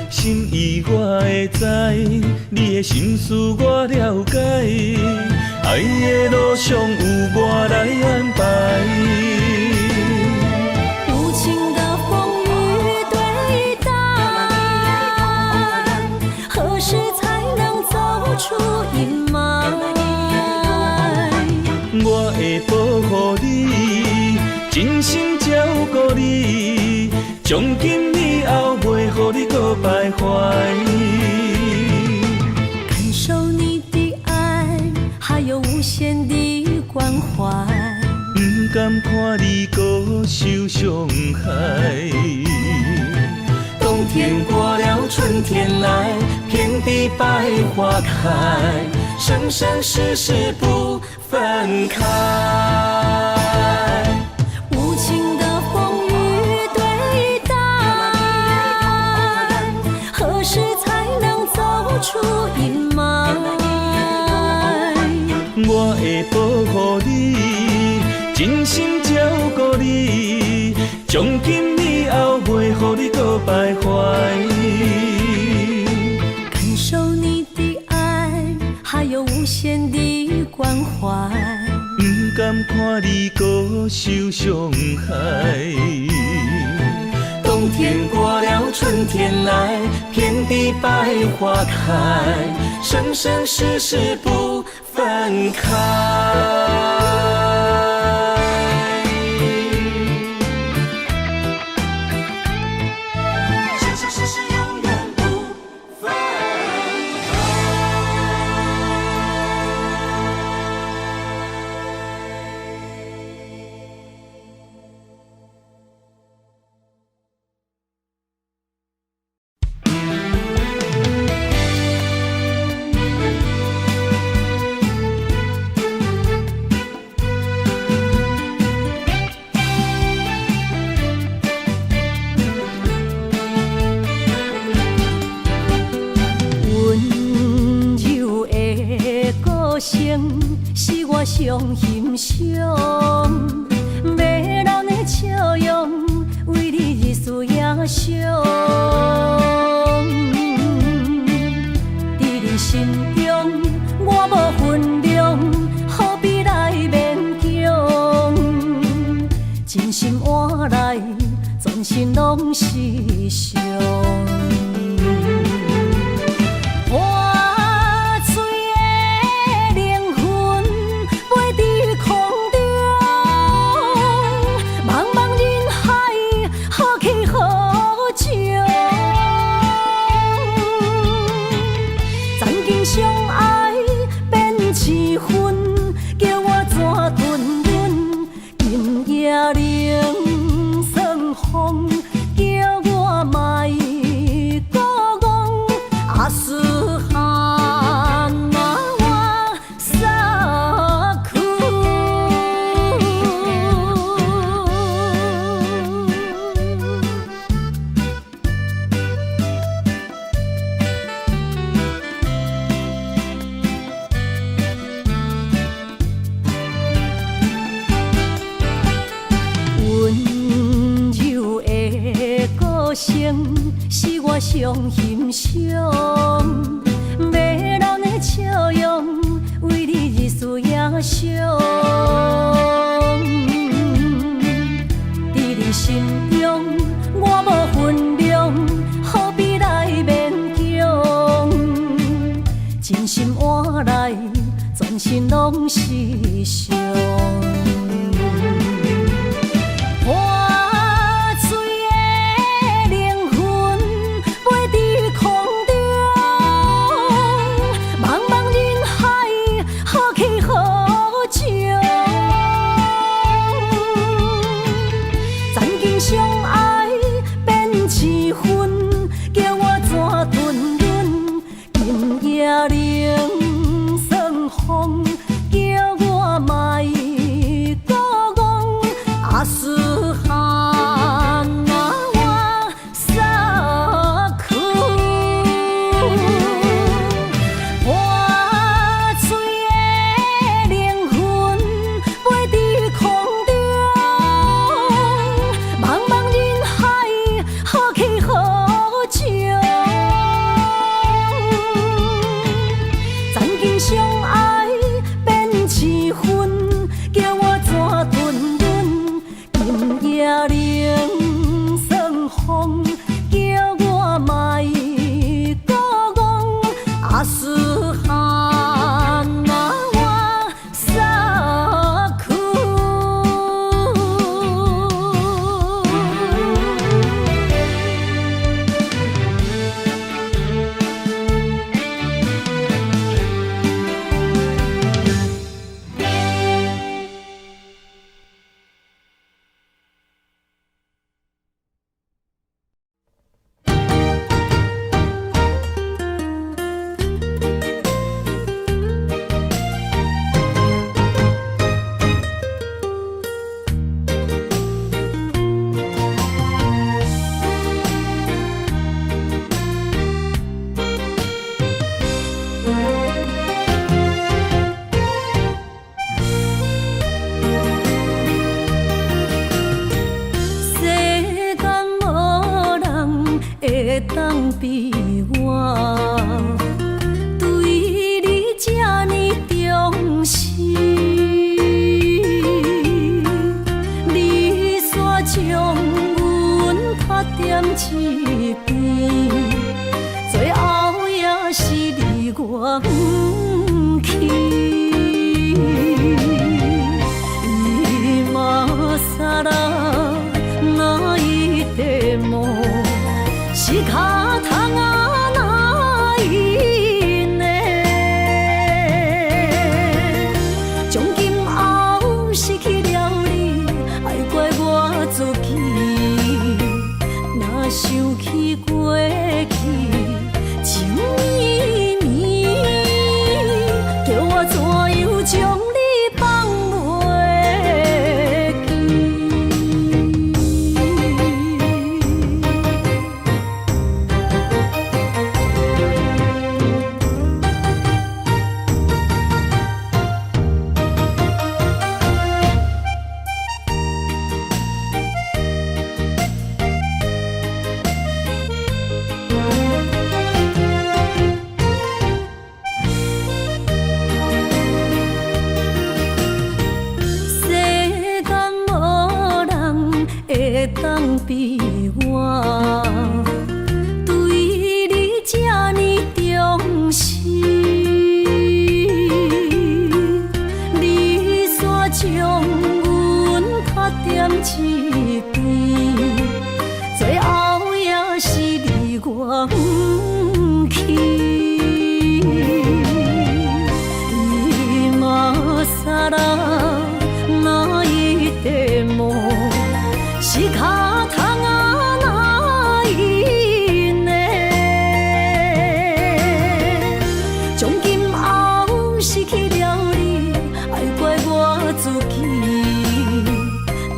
C: 心意我會知，你的心思我了解，愛的路上有我來安排。
A: 無情的風雨對待，何時才能走出陰霾？
C: 我會保護你，真心照顧你，從今以後袂予你閣徘徊。
A: 感受你的愛，還有無限的關懷。
C: 毋甘看你閣受傷害。冬天過了，春天來，遍地百花開，生生世世不分開。
A: 無情的風雨對待，何時才能走出陰霾？
C: 我會保護你，真心照顧你，從今以後袂予你閣徘徊。
A: 感受你的愛，還有無限的關懷。
C: 毋甘看你閣受傷害。冬天過了，春天來，遍地百花開，生生世世不分開。
B: 生生世世永遠不分開。
A: 溫柔的歌聲是我上欣賞，迷人的笑容為你日思夜想。佇你心中我無份量，何必來勉強？真心換來全身攏是傷。破碎的靈魂飛佇空中，茫茫人海何去何從？曾經相愛變痴魂，叫我怎吞忍？今夜冷霜風，叫我莫相欣賞，迷人的笑容，為你日思夜想。佇你心中，我無份量，何必來勉強？真心換來，全身攏是傷。破碎的靈魂飛佇空中，茫茫人海，何去何從？曾經相愛變痴魂，叫我怎吞忍？今夜冷霜風，叫我莫閣戇。阿斯漢啊，我撒去。破碎的靈魂飛佇空中，茫茫人海，何去何從？曾經相愛變痴魂，叫我怎吞忍？今夜冷霜風，叫我莫閣戇。阿斯漢啊，我撒去。世間無人會當比我，對你這呢重視。你煞將阮拍踮一邊，最後也是離我遠去。今更泣いても仕方がないね。從今後失去了你，愛怪我自己。若想起過去情綿綿，叫我怎樣將你放袂記？世間無人會當比我，對你這呢重視。你煞將阮拍踮一邊，最後也是離我遠去。今更泣いても仕方がないね。從今後失去了你，愛怪我自己。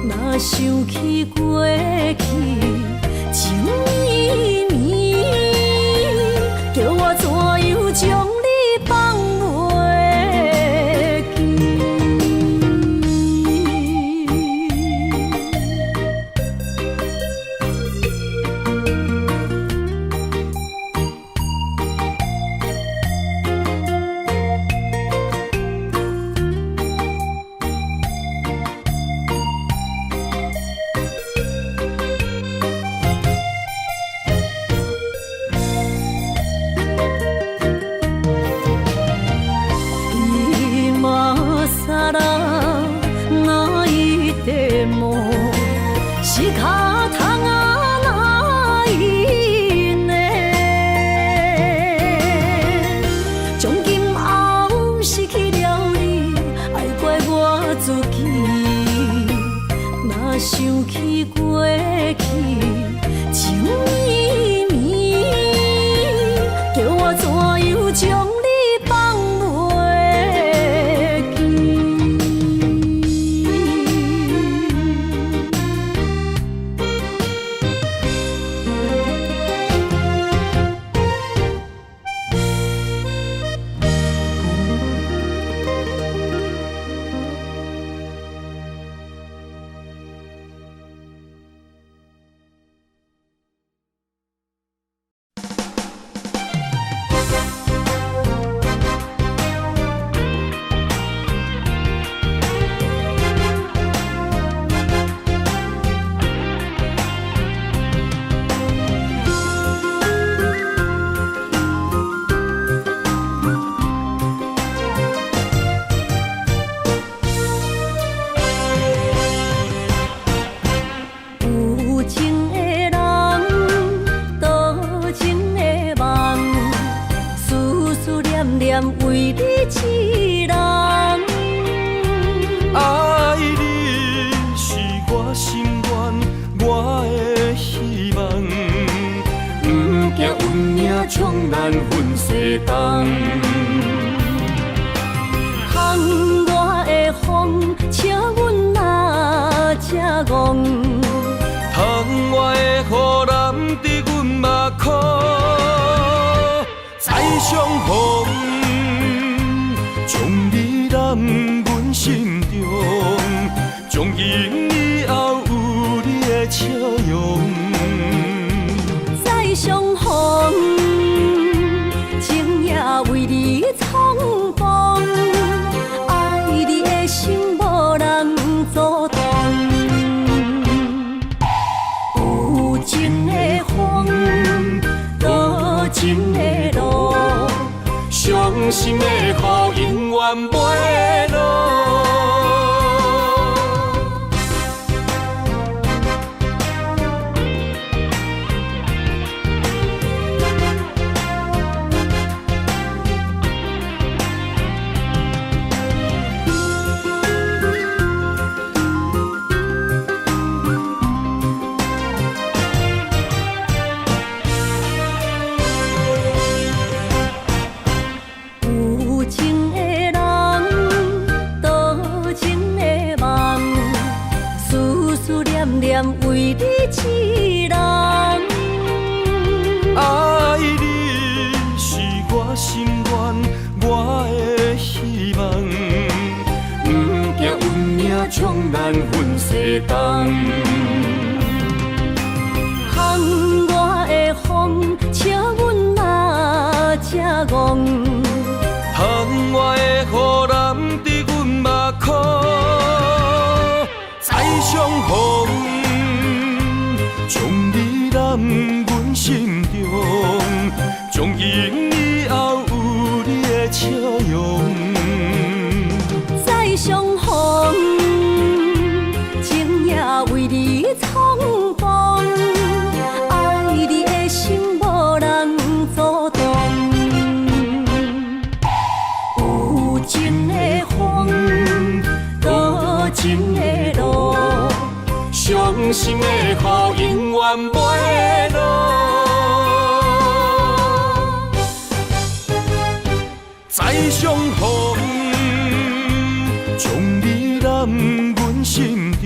A: 若想起過去情綿綿，叫我怎樣將你放袂記？自己。若想起過去，情綿綿，叫我怎樣將你放袂記？有情的人，多情的夢，思思念念為你一人。
C: 愛你是我心願，我的希望。毋驚運命將咱分西東。
A: 窗外的風，笑阮若這戇。
C: 窗外的雨淋伫阮目眶，再相逢，將你攬阮心中，從今以後有你的笑容。
A: 再相逢，情也為你重逢，愛你的心無人阻擋。有情的風，多情的路，
C: 傷心的雨永遠袂落。
A: 有情的人，多情的夢，思思念念為你一人。
C: 愛你是我心願，我的希望。毋驚運命將咱分西東。
A: 窗外的風，笑阮若這戇。
C: 窗外的雨淋伫阮目眶，再相逢，將你攬阮心中，從今以後有你的笑容。
A: 再相逢，情也為你重逢，愛你的心無人阻擋。有情的風，多情的路，
C: 傷心的雨永遠袂落。再相逢，將你攬阮心中，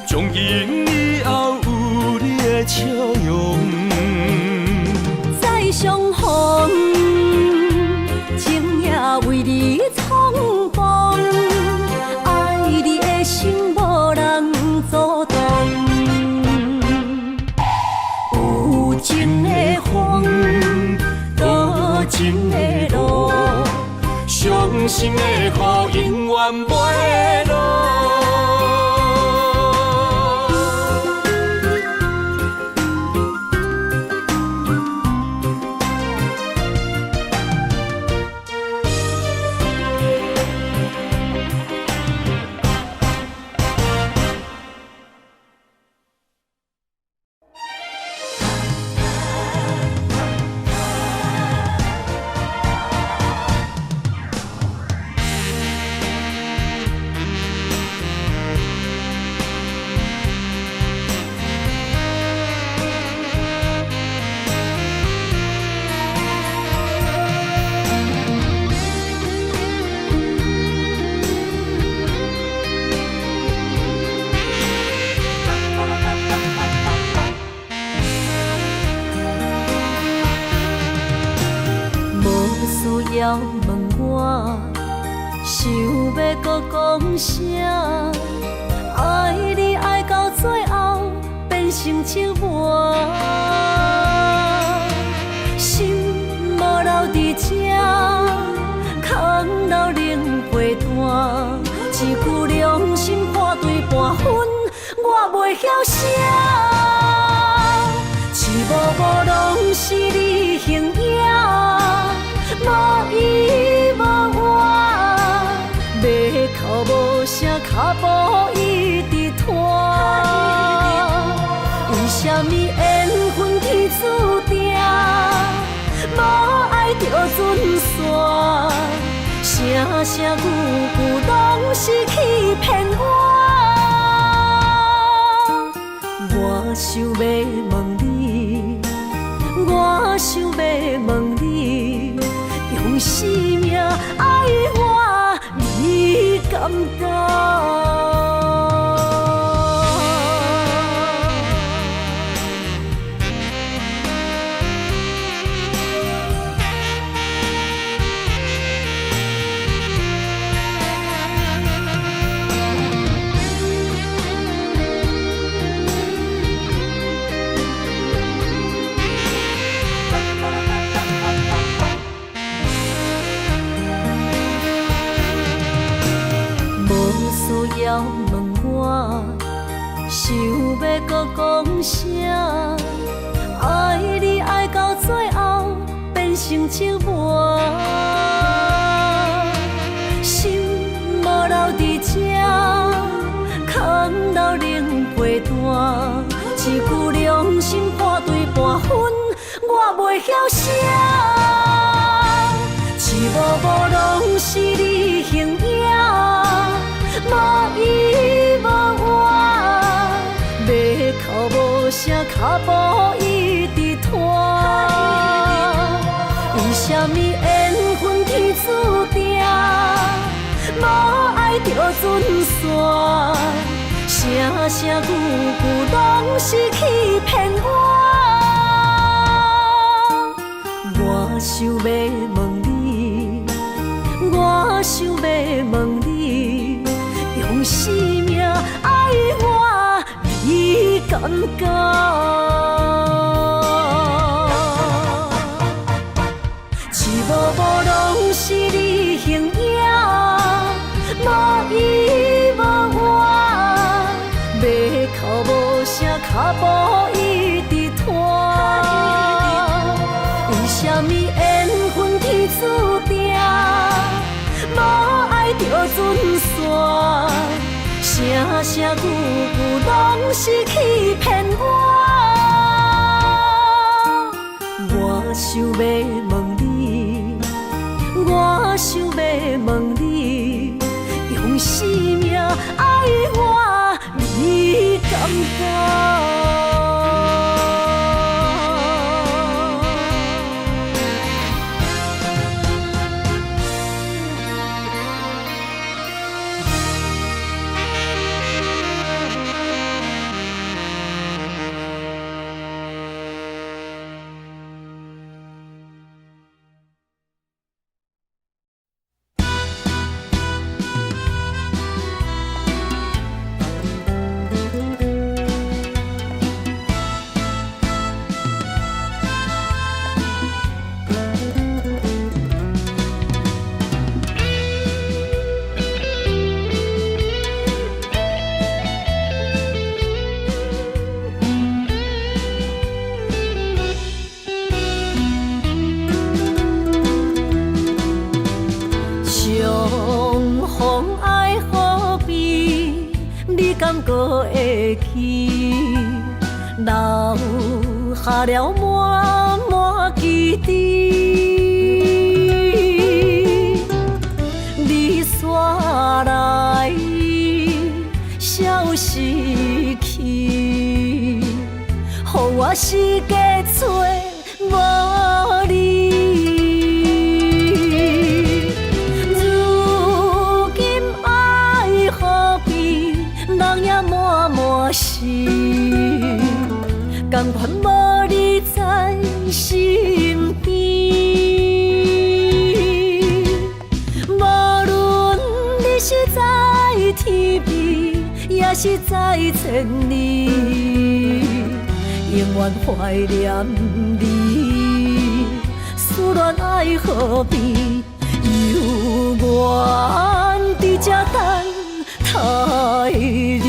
C: 從今以後有你的笑容。
A: 再相逢，情也為你重逢，愛你的心無人阻擋。有情的風，多情的路，
C: 傷心的雨永遠袂落。
A: 要問我，想欲閣講啥？愛你愛到最後變成折磨，心無留佇這，空留冷被單，一句良心破碎半分，我袂曉寫。一幕幕攏是你形影，無依無倚，欲哭無聲，跤步一直拖。為啥物緣分天注定，無愛就準散，聲聲句句攏是欺騙我。我想欲問你，我想欲問你，用生命愛我，你敢當？無需要問我，想欲閣講啥？愛你愛到最後變成折磨，心無留佇這，空留冷被單，一句良心破碎半分，我袂曉寫。一幕幕攏是你形影，無依無倚，欲哭無聲，跤步一直拖。為啥物緣分天注定，無愛就準散，聲聲句句攏是欺騙我。我想欲問你，我想欲問你，用生命愛我，你敢當？一幕幕攏是你形影，無依無倚，欲哭無聲，跤步一直拖。為啥物緣分天注定，無愛就準散，聲聲句句攏是欺騙我。我想欲問你，我想欲問你，用生命愛我，你敢當？相逢愛何必？你敢閣會記？留下了滿滿記憶。你煞來消失去，予我四界找無你。如今愛何必？人影滿滿是，甘願無你在身邊。是在天邊，抑是在千里，永遠懷念你。思戀愛河邊，猶原佇這等待你。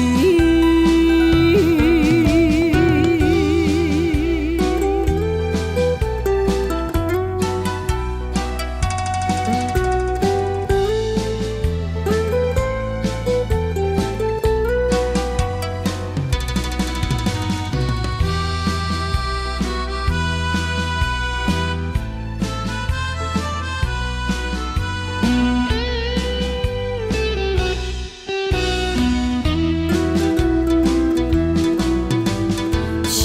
A: 相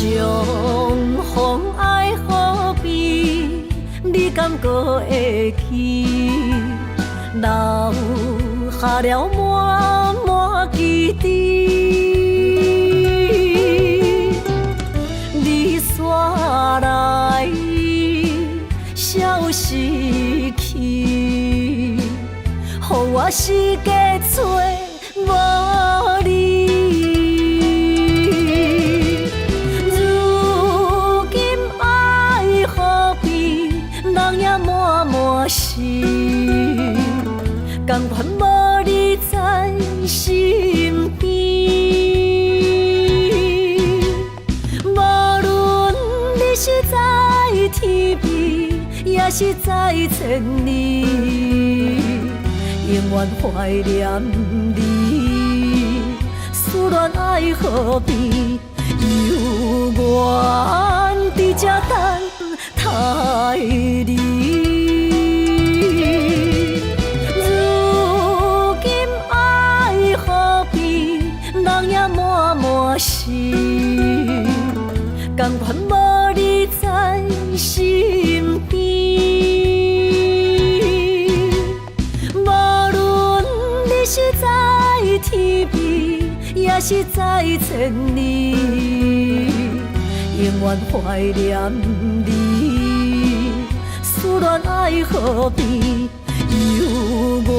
A: 逢愛河邊，你敢閣會記？留下了滿滿記憶。你煞來消失去，予我四界找無你。如今愛河邊，人影滿滿是，甘願無你在身邊。無論你是在天邊，抑是在千里，永遠懷念你。思戀愛河邊，猶原佇這等待你。如今愛河邊，人影滿滿是，甘願無你在身邊。無論你是在天邊，抑是在千里，永遠懷念你。思戀愛河邊，猶原